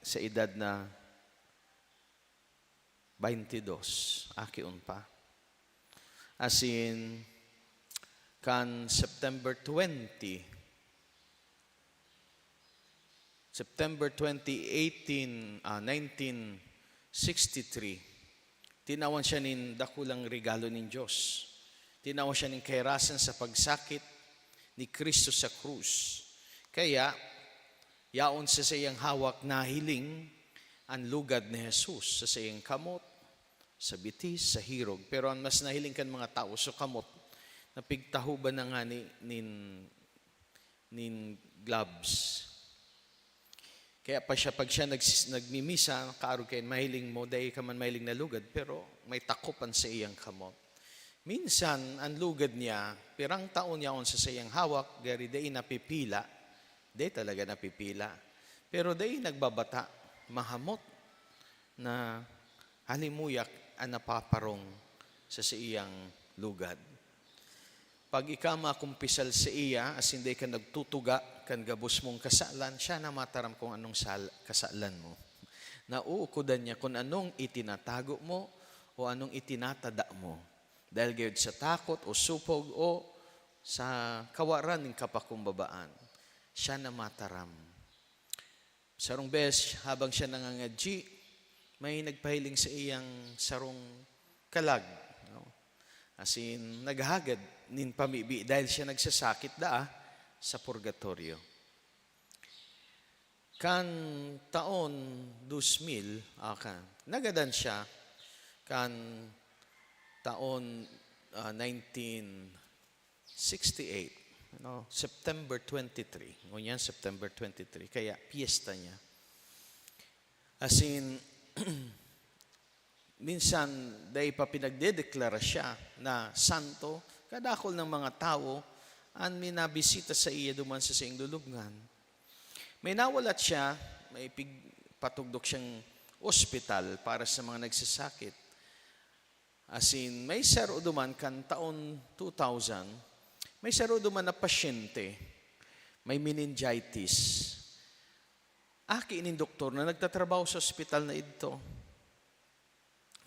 sa edad na baynte dos, aki on pa. Asin, kan September twenty, September twenty, eighteen, ah, nineteen sixty-three, tinawan siya nin dakulang regalo nin Diyos. Tinawan siya nin kahirasan sa pagsakit ni Cristo sa krus. Kaya, yaon sa saiyang hawak nahiling an lugad ni Jesus sa saiyang kamot, sa bitis, sa hirog. Pero an mas nahiling kan mga tawo sa kamot, napigtahuban na ngani nin, nin gloves. Kaya pa siya, pag siya nagsis-, nagmimisa, kaarog kayo, mahiling mo, dai ka man mahiling na lugad, pero may takop an saiyang kamot. Minsan, an lugad niya, pirang taon yaon sa saiyang hawak, gari dai napipila, dai talaga napipila. Pero dai nagbabata, mahamot na halimuyak an napaparong sa saiyang lugad. Pag ika makumpisal saiya, asin dai ka nagtutuga kan gabos mong kasalan, siya na mataram kung anong sal-, kasalan mo. Nauukodan niya kun anong itinatago mo o anong itinatada mo, dahil gayod sa takot o supog o sa kawaran nin kapakumbabaan. Siya na mataram. Sarong bes, habang siya nangangadyi, may nagpahiling saiyang sarong kalag, no? Asin, naghagad nin pamibi dahil siya nagsasakit daa sa purgatorio. Kan taon dos mil, ah, kan, nagadan siya kan taon, ah, nineteen sixty-eight, ano, September twenty-three. Ngunyan, September twenty-three, kaya piyesta niya. Asin, minsan, dai pa pinagdedeklara siya na santo, kadakul nin mga tawo an minabisita saiya duman sa saiyang lulubngan. May nawalat siya, may pig-, patugdok siyang ospital para sa mga nagsasakit. Asin, may saro duman kan taon two thousand, may saro duman na pasyente, may meningitis. Aki nin doktor na nagtatrabaho sa ospital na idto.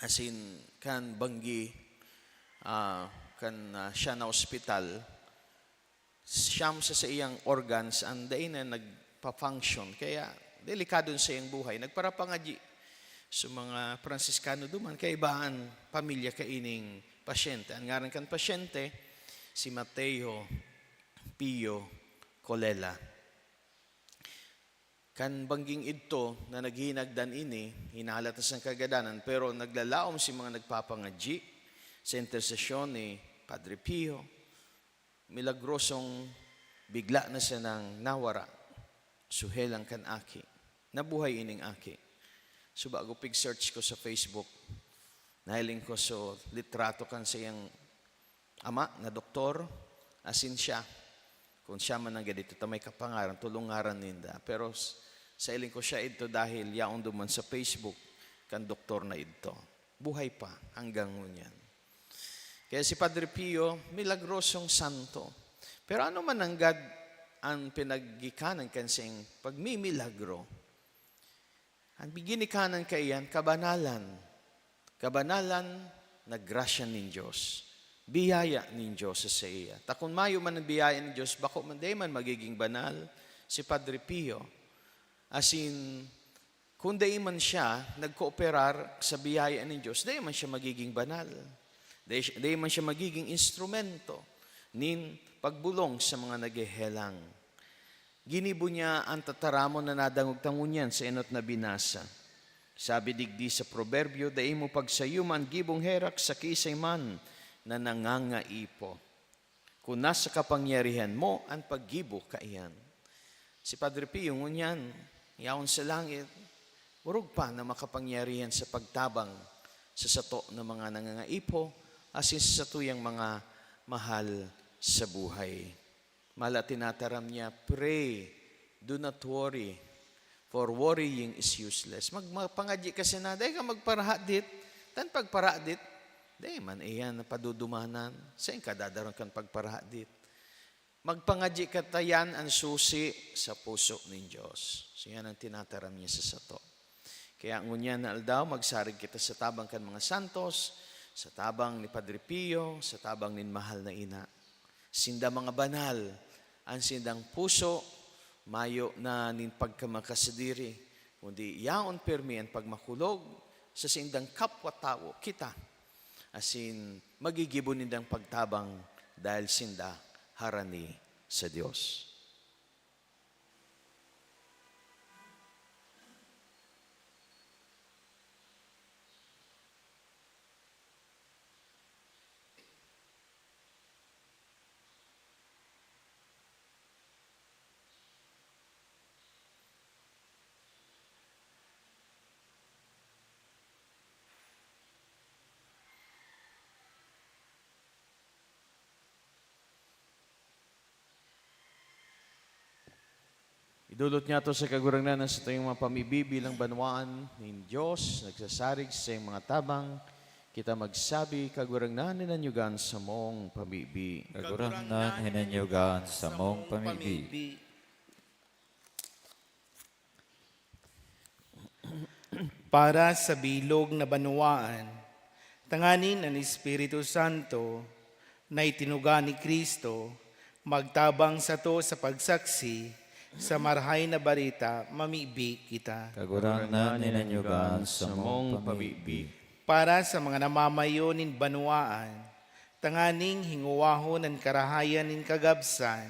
Asin, kan banggi, ah, kan, ah, siya na ospital, siyam sa saiyang organs an dai na nagpa-function. Kaya, delikado an saiyang buhay. Nagparapangadyi sa mga Pransiskano duman, kaiba an pamilya kaining pasyente. An ngaran kan pasyente, si Mateo Pio Colella. Kan bangging idto na naghinagdan ini, hinahalat na siyang kagadanan, pero naglalaom si mga nagpapangadyi sa intersesyon ni Padre Pio. Milagrosong bigla na siya nang nawara. Suhelang kan aki. Nabuhay ining aki. So, bago pig-search ko sa Facebook, nahiling ko so litrato kan saiyang ama na doktor, asin siya. Kung siya man nanggad ito, ta may kapangaran, tolong ngaran ninda. Pero s-, sa hiling ko siya ito dahil yaon duman sa Facebook kan doktor na idto. Buhay pa hanggang ngunyan. Kaya si Padre Pio, milagrosong santo. Pero ano man nanggad an pinaggikanan kan saiyang pagmimilagro? An ginikanan kaiyan, kabanalan. Kabanalan na grasya nin Dios. biyaya nin Dios sa saiya. Ta kun mayo man an biyaya nin Dios, bako man, dai man magiging banal si Padre Pio. Asin, kun dai man siya nagkooperar sa biyaya nin Dios, dai man siya magiging banal. Dai siya, dai man siya magiging instrumento nin pagbolong sa mga naghehelang. Ginibo niya an tataramon na nadangog ta ngunyan sa enot na binasa. Sabi digdi sa Proberbio, "Dai mo pagsayuma an gibong herak sa kiisay man na nangangaipo. Kun nasa kapangyarihan mo an paggibo kaiyan." Si Padre Pio ngunyan, yaon sa langit, orog pa na makapangyarihan sa pagtabang sa sato na mga nangangaipo asin sa satuyang mga mahal sa buhay. Mala tinataram niya, "Pray, do not worry, for worrying is useless." Mag-, magpangadyi ka sana, dai ka magparahadit. Tan pagparahadit, dai man iyan napadudumanan. Sain ka dadaron kan pagparahadit? Magpangadyi ka ta iyan an susi sa puso nin Dios. So, yan ang tinataram niya sa sato. Kaya ngunyan na aldaw, magsarig kita sa tabang kan mga santos, sa tabang ni Padre Pio, sa tabang nin mahal na ina. Sinda mga banal, an sindang puso mayo na nin pagkamakasadiri, kundi yaon pirmi an pagmakulog sa sindang kapwa-tawo, kita. Asin magigibo nindang pagtabang dahil sinda harani sa Dios. Idolot niyato sa Kagurangnan an satuyang mga pamibi bilang banwaan nin Dios, nagsasarig sa saiyang mga tabang. Kita magsabi, "Kagurangnan, hinanyugan samong pamibi." Kagurangnan, hinanyugan samong pamibi. Para sa bilog na banwaan, tanganing an Espiritu Santo na itinuga ni Cristo magtabang sato sa pagsaksi sa Marahay na Bareta, mamibi kita. Kagurangnan, hinanyugan samong pamibi. Para sa mga namamayo nin banwaan, tanganing hingowahon an karahayan nin kagabsan,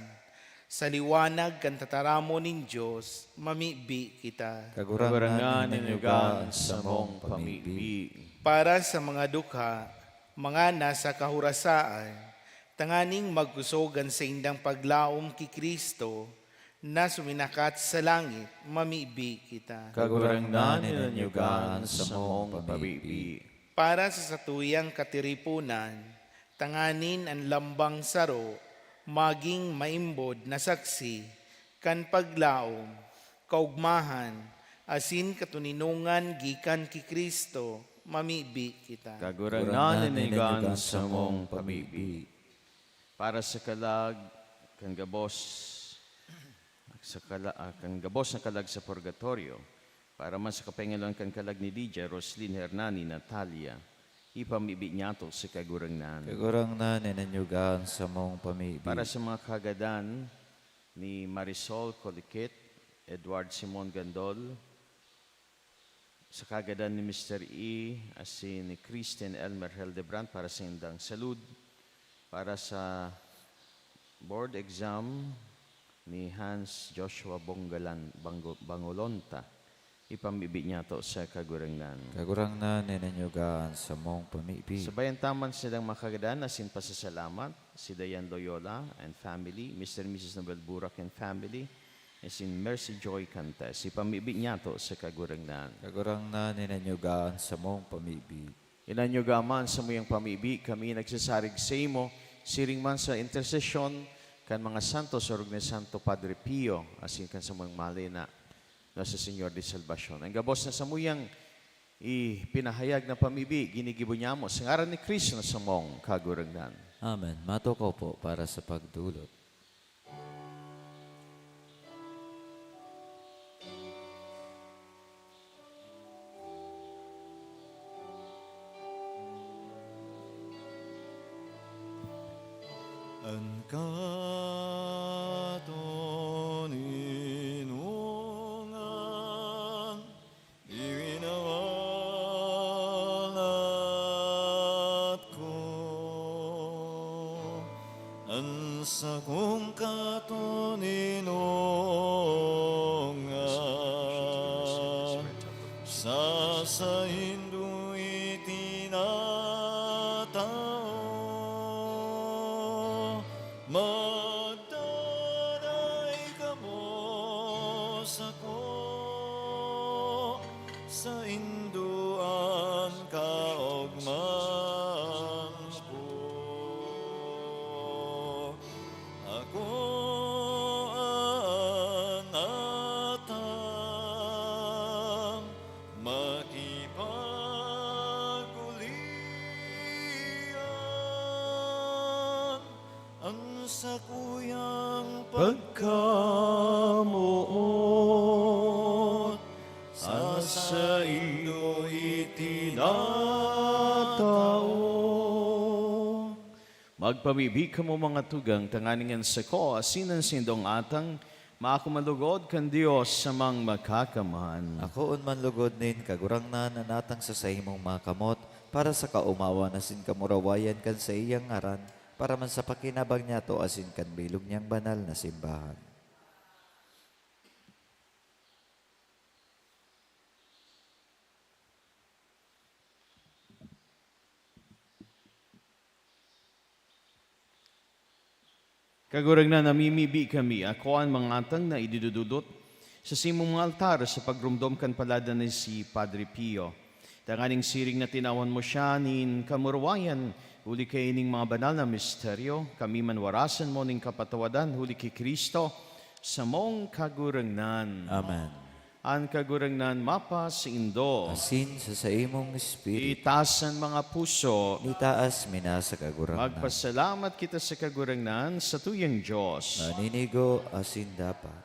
sa liwanag kan tataramon nin Dios, mamibi kita. Kagurangnan, hinanyugan samong pamibi. Para sa mga dukha, mga nasa kahorasaan, tanganing magkusog an saindang paglaom ki Cristo, na suminakat sa langit, mamibi kita. Kagurangnan, hinanyugan samong pamibi. Para sa satuyang katiriponan, tanganing an lambang saro magin maimbod na saksi kan paglaom, kaogmahan, asin katoninongan gikan ki Cristo, mamibi kita. Kagurangnan, hinanyugan samong pamibi. Para sa kalag kan gabos, sa kala-, ah, kan gabos na kalag sa purgatorio, para man sa kapahingaluan kan kalag ni Lydia, Roslyn, Hernani, Natalia, ipamibi niyato sa Kagurangnan. Kagurangnan, hinanyugan samong pamibi. Para sa mga kagadan ni Marisol Colikit, Edward Simon Gandol, sa kagadan ni Mister E, asin ni Christine Elmer Hildebrandt para sa indang salud, para sa board exam ni Hans Joshua Bonggalan-, Bango-, Bangolonta, ipamibi niyato sa Kagurangnan. Kagurangnan, hinanyugan samong pamibi. Sabayan ta man silang mga kagadan asin pasasalamat, si Dayan Loyola and family, Mister and Missus Nobel Burak and family, asin Mercy Joy Cantes, ipamibi niyato sa Kagurangnan. Kagurangnan, hinanyugan samong pamibi. Hinanyuga man samuyang pamibi, kami nagsasarig saimo, siring man sa intersesyon kan mga santos, orog ni Santo Padre Pio, asin kan samuyang malena na sa Señor de Salvacion. An gabos na samuyang ipinahayag na pamibi, ginigibo niamo sa ngaran ni Cristo na samong Kagurangnan. Amen. Matukaw po para sa pagdolot. An katoninongan, iwinawalat ko an sakong katoninongan. Sa saindo itinatao, magdaray kamo sako, saindo an kaogmahan ko. Ako an atang makipag-olian, an sakuyang pagkamoot sa saindo itinatao. Magpamibi kamo, mga tugang, tanganing an sako asin an saindong atang maako man lugod kan Dios Amang Makakamhan. Akoon man lugod nin Kagurangnan an atang sa saimong mga kamot, para sa kaomawan asin kamurawayan kan saiyang ngaran, para man sa pakinabang niyato asin kan bilog niyang banal na simbahan. Kagurangnan, namimibi kami, ako an mga atang na ididudulot sa simong mga altar sa pagromdom kan palad na si Padre Pio. Tanganing siring na tinawan mo siya nin kamurawayan, huli kaining mga banal na misteryo, kami man warasan mo nin kapatawadan, huli ki Cristo, samong Kagurangnan. Amen. An Kagurangnan mapasaindo. Asin sa saimong espiritu. Itaas an mga puso. Itaas mi na sa Kagurangnan. Magpasalamat kita sa Kagurangnan, satuyang Dios. Maninigo asin dapat.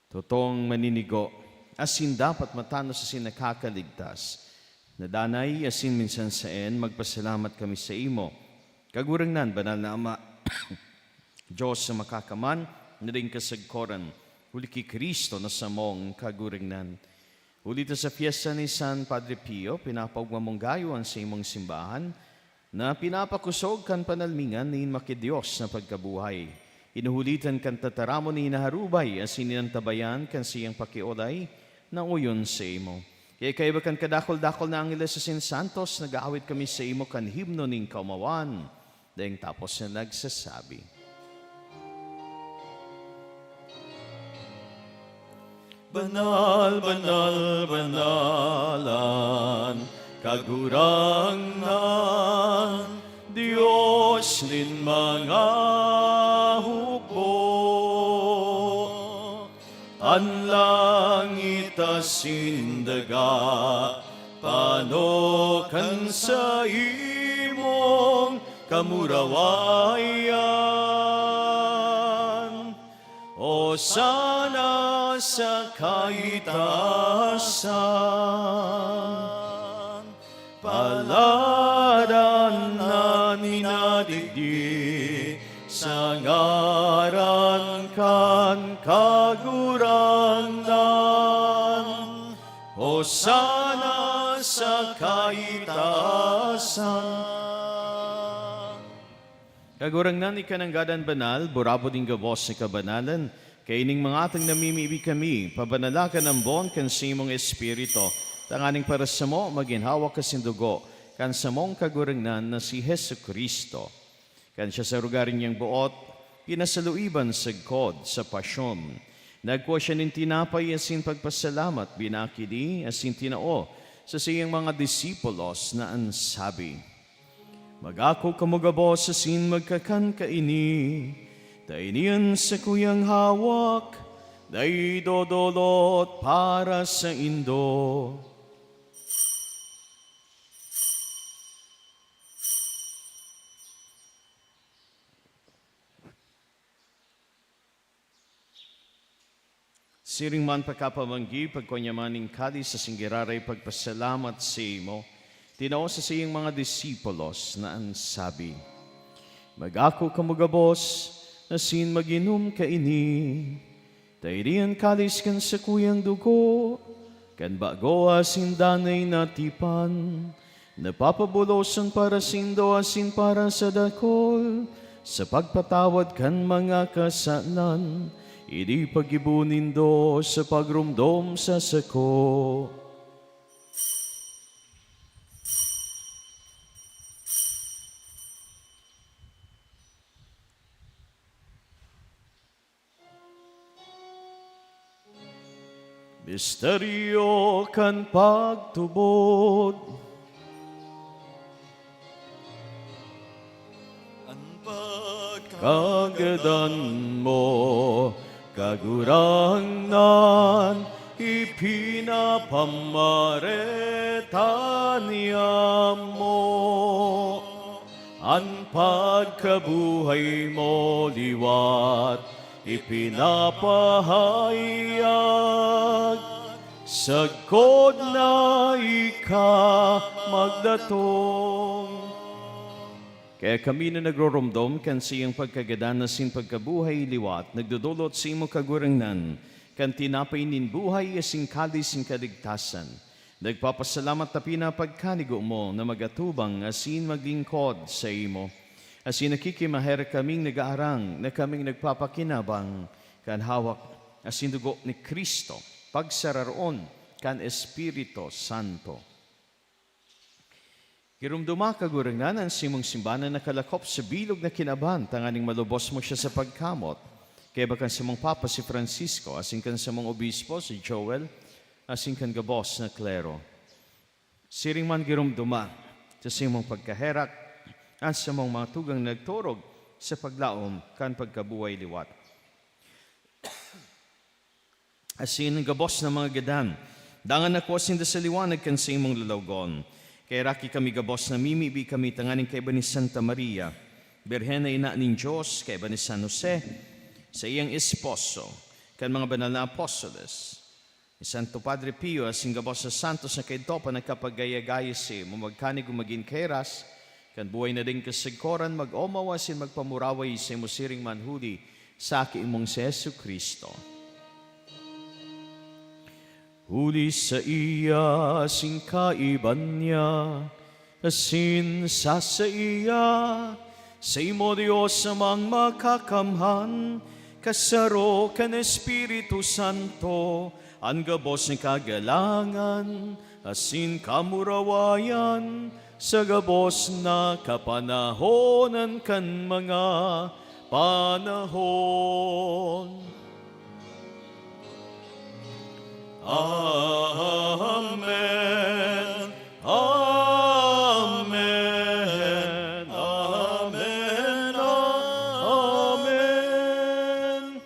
Totoong maninigo, asin dapat matanos asin nakakaligtas. Na danay asin minsan saen, magpasalamat kami saimo, Kagurangnan, Banal na Ama, Dios na Makakaman, na daing kasagkoran, huli ki Cristo na samong Kagurangnan. Huli ta sa pyesta ni San Padre Pio, pinapaogma mong gayo an saimong simbahan, na pinapakosog kan panalmingan nin makidios na pagkabuhay. Hinuhulitan kan tataramon na inaharubay asin inantabayan kan saiyang pakiolay na oyon saimo. Kaya kaiba kan kadakul-dakul na angheles asin santos, nag-aawit kami saimo kan himno nin kaomawan, daing tapos na nagsasabi, Banal, banal, banal an Kagurangnan, Dios nin mga hukbo. An langit asin daga pano kan saimong kamurawayan. Hosana sa kaitaasan. Paladan an minadigdi sa ngaran kan Kagurangnan. Hosana sa kaitaasan. Kagurangnan, ika nanggad an banal, burabod nin gabos na kabanalan. Kaining mga atang namimibi kami, pabanalakan an boon kan saimong Espiritu, tanganing para samo magin hawak asin dugo kan samong Kagurangnan na si Jesu-Cristo. Kan siya sa rugari niyang boot, pinasaluiban sagkod sa pasyon, nagkua siya nin tinapay asin pagpasalamat, binakidi asin tinao sa saiyang mga disipulos na an sabi, Mag-ako kamo gabos asin magkakan kaini, ta ini an sakuyang hawak na idodolot para saindo. Siring man pagkapamanggi, pagkua niya man nin kalis asin giraray pagpasalamat saimo, tinao sa saiyang mga disipulos na an sabi, "Mag-ako kamo gabos asin mag-inom kaini. Ta ini an kalis kan sakuyang dugo, kan bago asin danay na tipan, na papabulosan para saindo asin para sa dakul, sa pagpatawad kan mga kasalan. Ini paggibo nindo sa pagromdom sa sako." Misteryo kan pagtubod. An pagkagadan mo, Kagurangnan, ipinapamareta niamo. An pagkabuhay mo liwat ipinapahayag, sagkod na ika magdatong. Kaya kami na nagroromdom kan saiyang pagkagadan asin pagkabuhay liwat, nagdodolot saimo, Kagurangnan, kan tinapay nin buhay asin kalis nin kaligtasan. Nagpapasalamat ta pinapagkanigo mo na mag-atubang asin maglingkod saimo. Asin nakikimaherak kaming nag-aarang na kaming nagpapakinabang kan hawak asin dugo ni Cristo, pagsararoon kan Espiritu Santo. Giromdoma, Kagurangnan, an saimong simbahan na nakalakop sa bilog na kinaban, tanganing malubos mo siya sa pagkamot. Kaiba kan samong Papa si Francisco, asin kan samong Obispo si Joel, asin kan gabos na klero. Siring man giromdoma sa saimong pagkaherak an samong mga tugang nagturog sa paglaom kan pagkabuhay liwat. Asin an gabos na mga gadan, dangan nakua sinda sa liwanag kan saimong lalawogon. Kaya raki kami gabos, namimibi kami tanganing kaiba ni Santa Maria, Birhen na ina nin Dios, kaiba ni San Jose, saiyang esposo, kan mga banal na apostoles, ni Santo Padre Pio, asin gabos na santos na kaidto pa nagkapagaya-gaya saimo, magkanigo magin kairas, kan buhay na daing kasagkoran, mag-omaw asin magpamuraway saimo siring man huli sa Aki mong si Jesu-Cristo. Huli saiya asin kaiba niya, asin sa saiya, saimo, Dios Amang Makakamhan, kasaro kan Espiritu Santo, an gabos na kagalangan asin kamurawayan, sa gabos na kapanahonan kan mga panahon. Amen. Amen. Amen. Amen.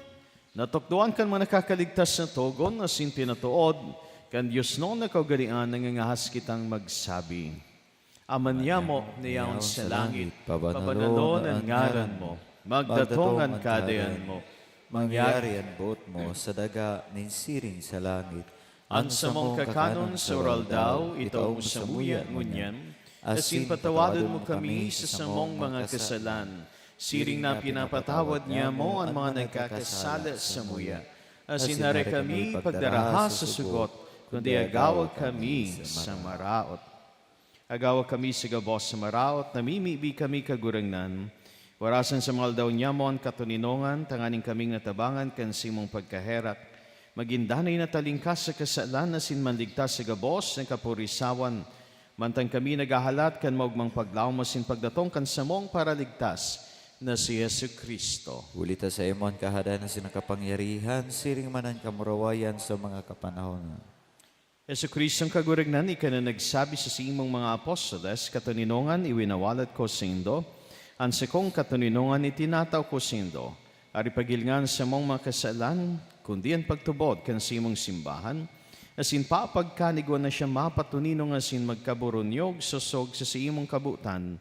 Natukdoan kan mga nakakaligtas na togon asin pinatood kan diosnon na kaugalean, nangangahas kitang magsabi, Ama niamo na yaon sa langit, pabanalon an ngaran mo. Magdatong an kahadean mo. Mangyari an boot mo sa daga nin siring sa langit. An samong kakanon sa ural-daw, itao mo samuya ngunyan, asin patawadon mo kami sa samong mga kasalan, siring na pinapatawad niamo an mga nagkakasala samuya. Asin hare kami pagdaraha sa sugot, kundi agawa kami sa maraot. Agawa kami sa gabos sa maraot, namimibi kami, Kagurangnan. Warasan sa mga aldaw niamo an katoninongan, tanganing kaming natabangan kan saimong pagkaherak, magin danay na talingkas sa kasalan asin manligtas sa gabos na kapurisawan, mantang kami naghahalat kan maogmang paglaom asin pagdatong kan samong Paraligtas na si Jesu-Cristo. Huli ta saimo an kahadean asin an kapangyarihan, siring man an kamurawayan sa mga kapanahonan. Jesu-Cristong Kagurangnan, ika na nagsabi sa saimong mga apostoles, "Katoninongan iwinawalat ko saindo, an sakong katoninongan itinatao ko saindo." Ari, paghilinga an samong mga kasalan, kundi an pagtubod kan saimong simbahan, asin papagkanigwa na siya mapatoninong asin magkaburunyog sosog sa saimong kabotan.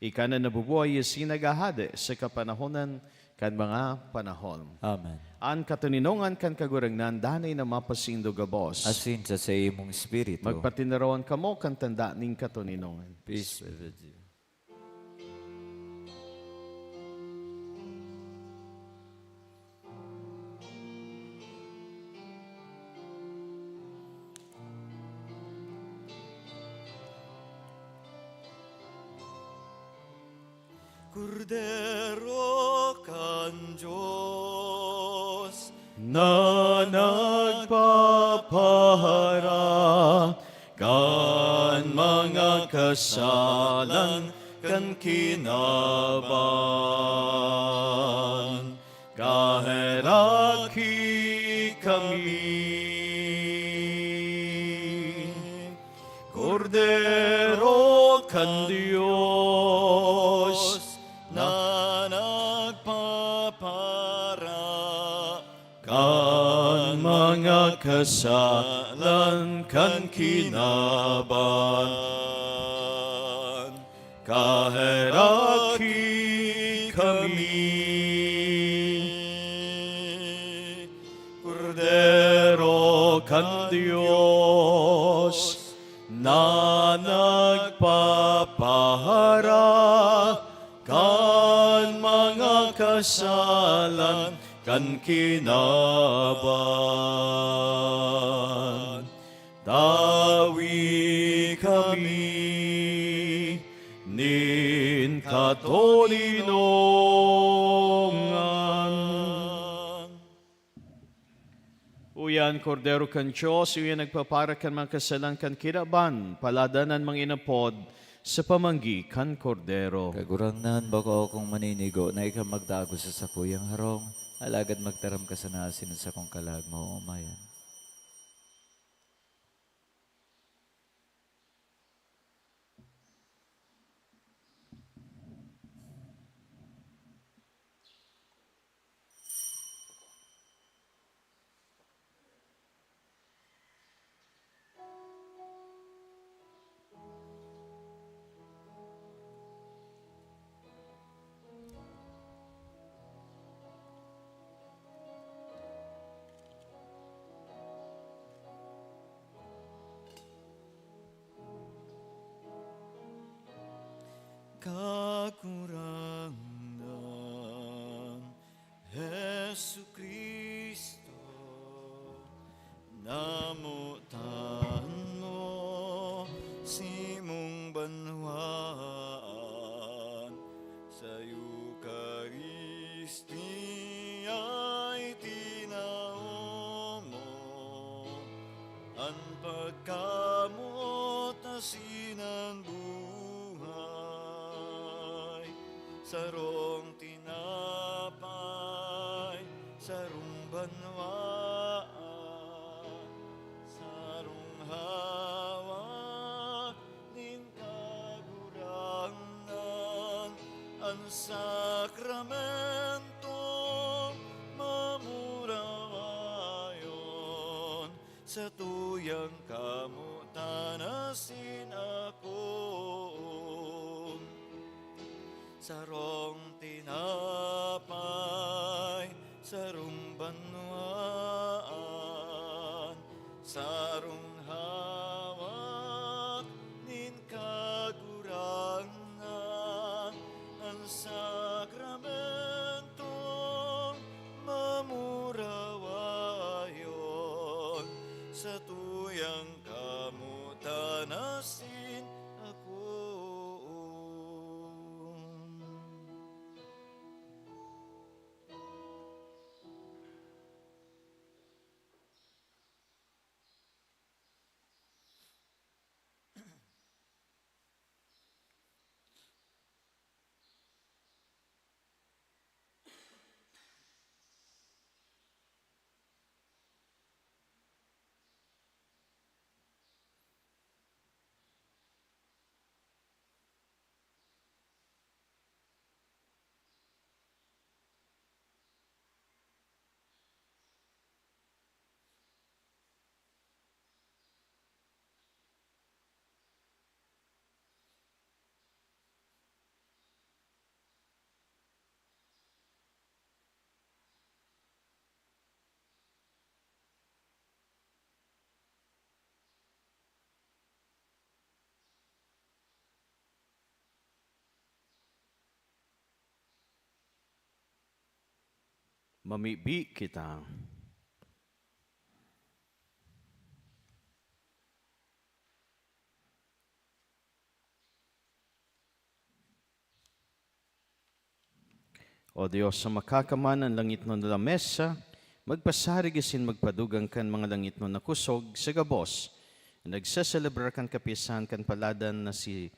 Ika na nabubuhay asin naghahade sa kapanahonan kan mga panahon. Amen. An katoninongan kan Kagurangnan danay na mapasaindo gabos. Asin sa saimong espiritu. Magpatinarawan kamo kan tanda nin katoninongan. Peace be with you. Kordero kan Dios na nagpapaharap kan mga kasalan kan kinaban, kaheraki kami. Kordero kan Dios na nagpapara kan mga kasalan kan kinaban, kaheraki kami. Kordero kan Dios na nagpapaharap kan mga kasalan kan kinaban, tawi kami nin katoninongan. Uya an Kordero kan Dios, uya nagpapara kan mga kasalan kan kinaban, paladan an mga inapod sa pamanggi kan Kordero. Kagurangnan, bako akong maninigo na ika magtago sa sakuyang harong, alagad magtaram ka sana asin an sakong kalag maomayan. Kagurangnan Jesu-Cristo, namotan mo simong banwaan, sa Eukaristia itinao mo an pagkamoot asin an buhay. Sarong tinapay, sarong banwaan, sarong hawak nin Kagurangnan, an sakramentong mamurawayon, satuyang kamotan asin akoon. Sarong tinapay, sarong banwaan, sarong hawak nin Kagurangnan, an sakramentong mamurawayon, satuyang kamotan asin akoon. Mamibi kita. O Dios, sa makakaman an langitnon na lamesa, magpasarig asin magpadugang kan mga langitnon na kusog sa gabos, nagseselebrar kan kapistahan kan paladan na si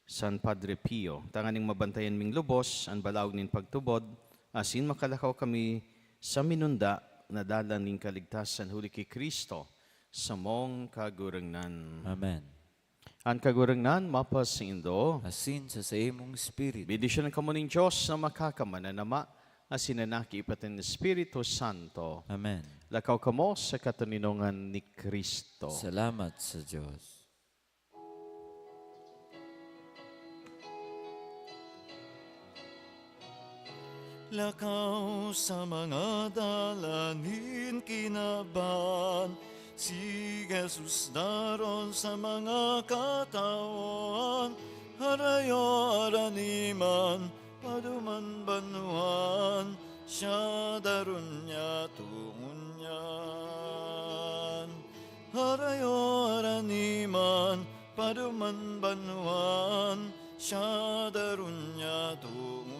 San Padre Pio, tanganing mabantayan ming lubos an balaog nin pagtubod, asin makalakaw kami sa minunda na dalan nin kaligtasan huli ki Cristo, samong Kagurangnan. Amen. An Kagurangnan mapasaindo. Asin sa saimong espiritu. Bendisyonan kamo nin Dios na makakaman na Ama, asin na Anak, iba kan Espiritu Santo. Amen. Lakaw kamo sa katoninongan ni Cristo. Salamat sa Dios. Lakaw sa mga dalan nin kinaban, si Jesus daron sa mga katawan, harayo araniman, paduman banwan, siya daron niya tungon niyan. Harayo araniman, paduman banwan, siya daron niya tungon